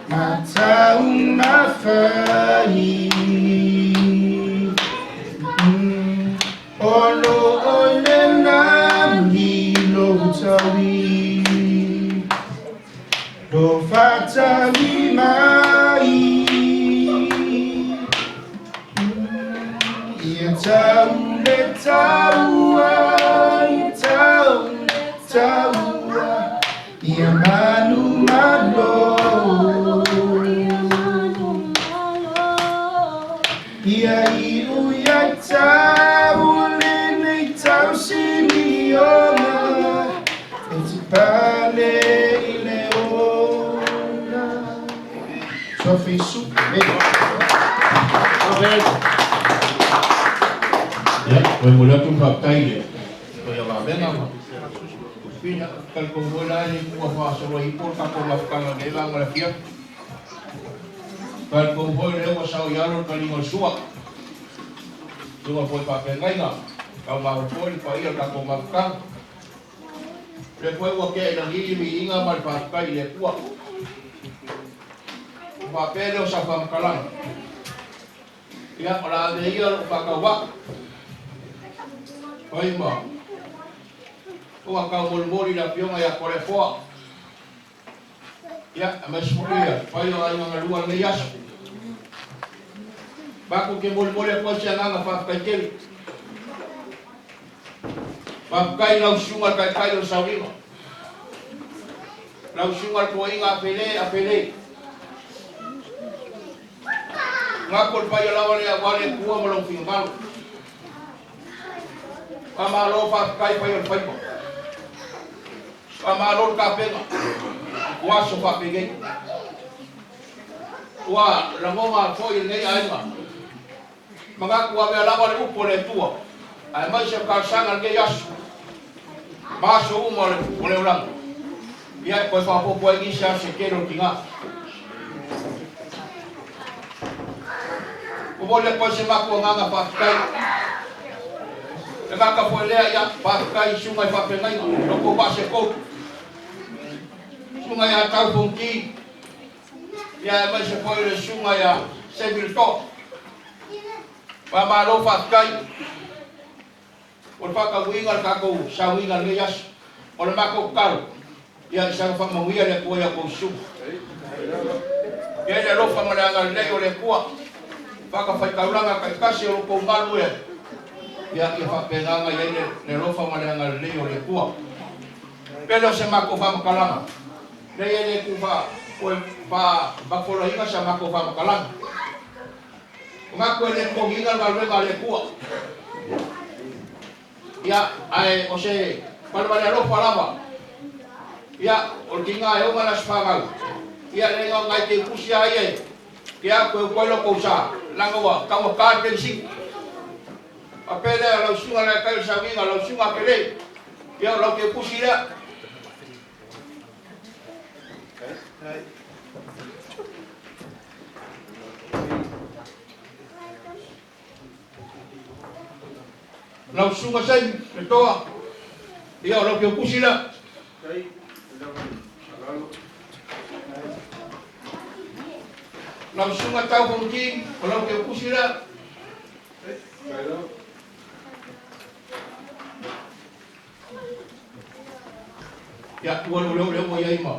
Mataumafai Olo o le lagi lo tawi Lo fatali mai Ia tau le taua Ia tau le taua Ia manu malo Ia iu ia tau lenei tausimioga E tipale i le ola Sofi Su. Amen. Amen. Ia, ua momoli atu le faafetai i le paia vavega ma Tufina, talitonu foi la e le tuua faasolo ai ipu le tatou mafutaga i lenei vaega o le afiafi. Talitonu foi o lea ua sao i alo le taliga o le sua. Susuga foi i faafeagaiga, taumafai foi le paia o le tatou mafutaga. O lea foi ua tea i lagi le viiga ma le faafetai i le Atua. Ona faapea lea o sau faamatalaga, Ia, o le a ave ia lou faatauvaa, fai ma ua taumolimoli i le Afioga ia Toleafoa. Ia, aemaise foi ia fai o aiga galua lenei aso. Matou te molimoli atu ai se agaga faafetai tele. Faafetai i lau Susuga le Taitai o le Sauniga, lau Susuga le Toeaina a Pele a Pele. Manatu o le paia lava lea aua le Atua ma lou finagalo. Faamalo faafetai fai o le faiva. Faamalo le tapena o aso faapenei. Ua lagona foi e lenei aiga. Manatu ua avea lava le upu a le Atua aemaise o talosaga i lenei aso ma aso uma o le olaga. Ia e toe faaopoopo ai nisi aso se tele o le tina. Momoli atu ai se matou agaga faafetai. E gata foi lea, ia, faafetai i susuga i faafeagaiga, lo outou vaa se tolu. Susuga ia Tau Fonti, ia aemaise foi le susuga ia Seville Toa. Faamalo faafetai. O le faataunuuina o le tatou sauniga i lenei aso. O le matou tatalo, ia i saga faamanuia le Atua i a outou susuga. Ia le alofa ma le agalelei o le Atua, fatafaitaulaga taitasi o lo outou malu e, ia, ia faapena ona i ai le, le alofa ma le agalelei o le Atua. Pele o se matou faamatalaga, leai e le tu faa, toe faa, sa matou faamatalaga. Manatu e le totogiina le galuega a le Atua. Ia, ae o se valevale alofa lava. Ia, o le tiga e oga le aso fanau. Ia, le na o nai teutusi lava ia e te atu e utu ai lo tou sa, leaga ua taugata le penisini. Faapea lea, lau susuga le tai o le sauniga, lau susuga Pele, ia o lau teutusi lea. Lau susuga Saimi le toa, ia o lau teutusi lea. Lau susuga Tau Fonoti, o lau teutusi lea. Ia, ua leo lea ua i ai ma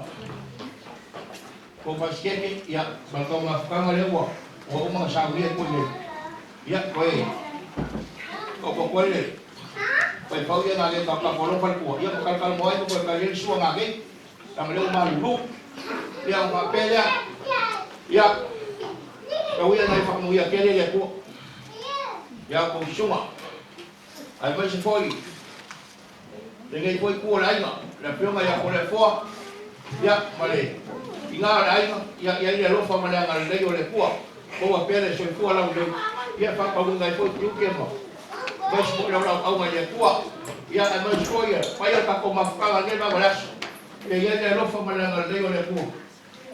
kou faasikeke, ia, ma le taumafataga lea ua ua uma ona saunia atu ai nei. Ia, toe taoto atu ai le faifau ia na le tatou alofa le tua, ia ma talatalanoa ai ma toe tali ai le sua nanei, leaga lea ua malulu. Ia, ona faapea lea, ia, tau ia nai faamanuia tele le Atua ia outou susuga, aemaise foi lenei foi itu o le aiga, le Afioga ia Toleafoa, ia, ma le tina o le aiga, ia i ai le alofa ma le agalelei o le Atua, maua pea le soifua laulelei, ia, e faataunuuina ai foi tiute ma aemaise foi le olaauauga i le Atua, ia, aemaise foi ia paia le tatou mafutaga i lenei vaega o le aso, ia i ai le alofa ma le agalelei o le Atua.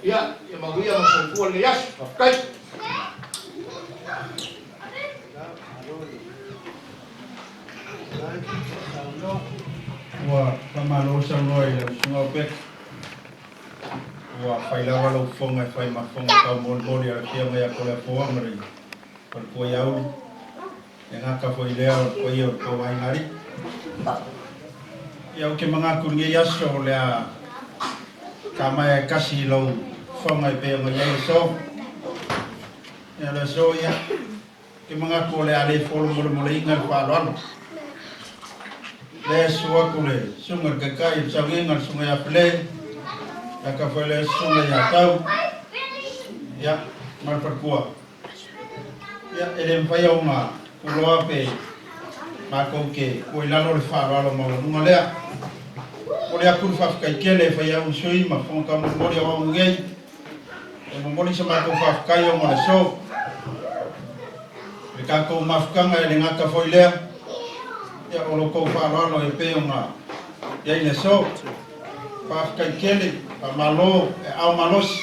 Ia, ia manuia ma soifua lenei aso. Faafetai. Ua faamalo saunoa i lau susuga Obek. Ua fai lava lau fofoga e fai ma fofoga taumolimoli a le Afioga ia Toleafoa ma le faletua ia Uli. E gata foi i lea o le paia o le tou aiga alii. Ia ou te manatu i lenei aso o le a tamaea e tasi i lou fofoga e pei ona i ai le aso. Ia le aso ia, ou te manatu o le a le folomolemoleina le faaaloalo. Lea e susu atu le susuga i le Taitai o le Sauniga, le susuga ia Pele, gata foi lea susuga ia Tau, ia, ma le faletua. Ia, e le mafai ona tuloa pe matou te tua i lalo le faaaloalo maualuga lea. Momoli atu le faafetai tele e fai au sui ma fofoga taumolimoli o au nei. E momoli sa matou faafetai ona o le aso. Le tatou mafutaga e le gata foi lea, ia o lo tou faaaloalo e pei ona i ai le aso. Faafetai tele, faamalo e ao malosi.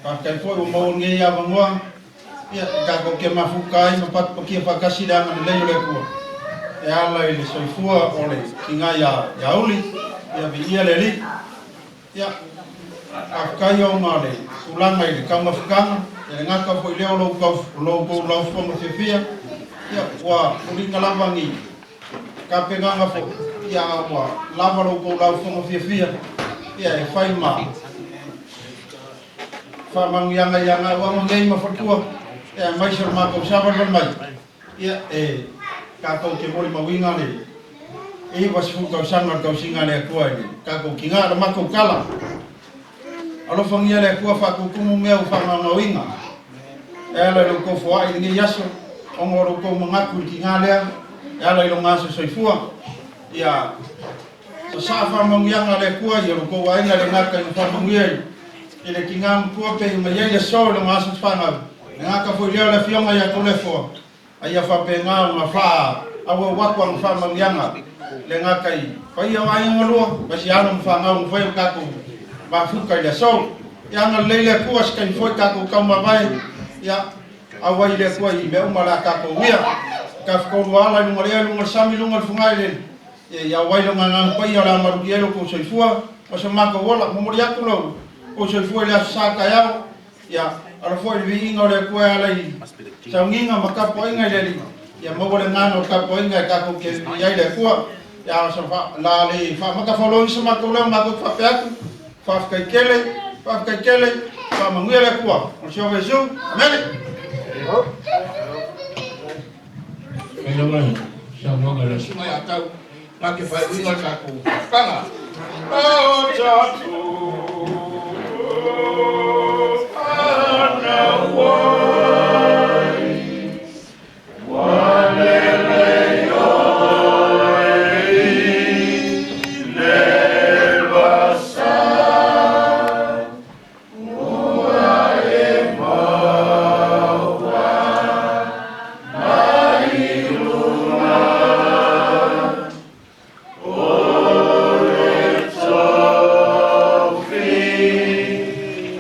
Faafetai foi ua maua lenei avanoa, ia, e tatou te mafuta ai ma patupatia faatasi le agalelei o le Atua e ala i le soifua o le tina ia Uli, ia viia le Alii. Ia, faafetai ona o le tulaga i le taumafataga, e le gata foi i lea o lo outou laufofoga fiafia, ia, ua muliga lava ni tapenaga foi, ia, a ua lava lo outou laufofoga fiafia, ia, e fai ma faamanuiaga ia gauaga nei ma faletua, ia, aemaise o le matou savalivali mai, ia, e tatou te molimauina le 90 tausaga o le tausiga a le Atua i le tatou tina. O le matou tala, alofagia le Atua faatutumu mea ua faagaogaoina e ala i lo outou foai i lenei aso, ona o lo outou manatu i le tina lea, e ala i lona aso soifua, ia sasaa faamanuiaga a le Atua i lo outou aiga, le gata ina faamanuia i le tina matua pei ona i ai le aso i lona aso fanau, le gata foi lea o le Afioga ia Toleafoa, a ia faapena ona faaauau atu ana faamanuiaga le gata i paia o aiga galua, ma si alo ma fanau na fai o tatou mafuta i le aso. Ia agalelei le Atua se taimi foi tatou taumavae, ia auai le Atua i mea uma o le a tatou uia. Tafatolu ala i luga o le ea, i luga o le sami, i luga o le fugaelele, ia ia auai lona agaga paia o le a malutia ai lo outou soifua ma so matou ola. Momoli atu lo outou soifua i le aso sa taeao, Ia, ala foi le viiga o le Atua e ala i sauniga ma tapuaiga i le Alii. Ia maua le agaga o le tapuaiga e tatou te viia ai le Atua. Ia, o se la le faamatafaulogi se matou leo matou te faapea atu, faafetai tele, faafetai tele, faamanuia le Atua. O le Siova Iesu. Amene. Faafetai lava i le saunoaga i le Susuga ia Tau ma te faaiuina le tatou mafutaga. O tatou fanau ai, ua lelei oe i le vasa. Ua e maua mai luga o le tofi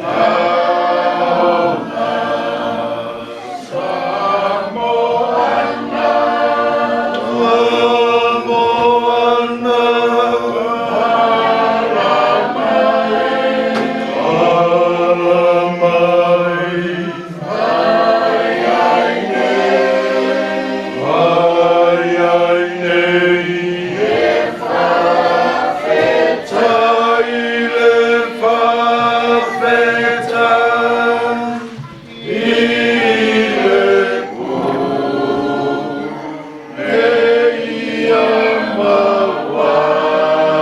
aoga. Samoana, Samoana, ala mai, ala mai, ai ai nei, ai ai nei, e faafetai le faafetai i le pule ia maua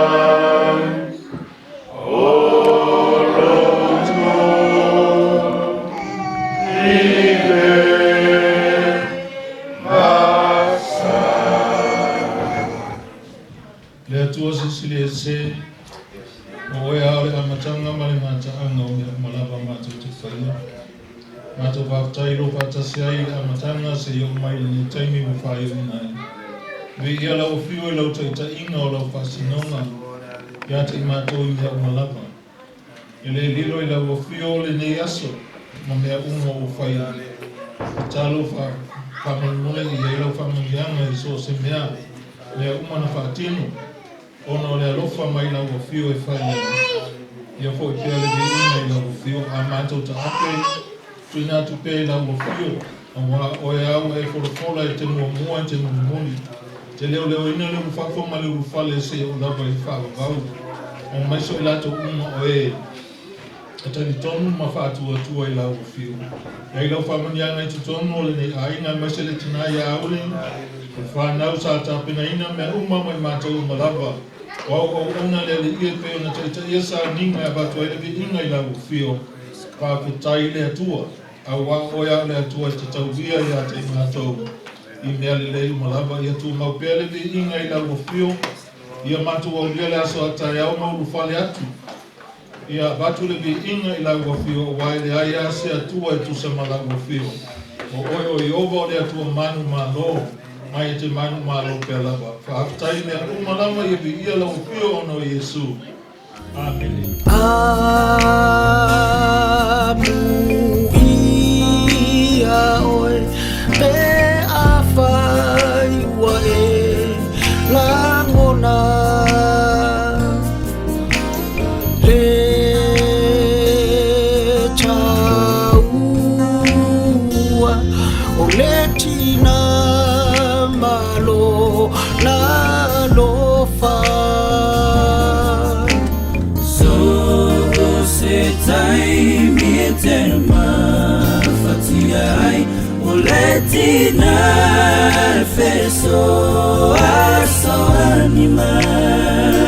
ai o loto i le vasa. Le Atua Silisili Ese, o Oe lava o le amataga ma le gataaga o mea uma lava matou te faia. Matou faafetai i lou faatasi ai i le amataga seia oo mai i lenei taimi ua faaiuina ai. Viia lau afio i lau taitaiga o lau faasinoga ia te i matou i mea uma lava. E lē lilo i lau afio lenei aso ma mea uma ua faia. Tatalo faamolemole e i ai lau faamanuiaga i so o se mea, mea uma na faatino, ona o le alofa mai lau afio e fai ai. Ia foi pea le viiga i lau afio, a matou taape, tuuina atu pea i lau afio, auā oe lava ua e folafola e te muamua e te mulimuli. Te leoleoina le ulufafo ma le ulufale seia oo lava i le faavavau. Aemaise o i latou uma o e e talitonu ma faatuatua i lau afio. E ai lau faamanuiaga i totonu o lenei aiga aemaise le tina ia Auli, o le fanau sa tapenaina mea uma mo i matou uma lava. O au auauna le Alii e pei ona taitaia sauniga e avatu ai le viiga i lau afio. Faafetai i le Atua, auā o oe lava o le Atua e te taulia ia te i matou i mea lelei uma lava. Ia tumau pea le viiga i lau afio, ia matou aulia le aso a taeao ma ulufale atu. Ia avatu le viiga i lau afio, auā e leai lava se Atua e tusa ma lau afio. O oe o Ieova o le Atua manumalo, ma e te manumalo pea lava. Faafetai i mea uma lava, ia viia lau afio ona o Iesu. Amene. Amuia oe pe afai ua e lagona le taua o le tina ma lona alofa. So se taimi e te mafatia ai o le tina e fesoasoani mai.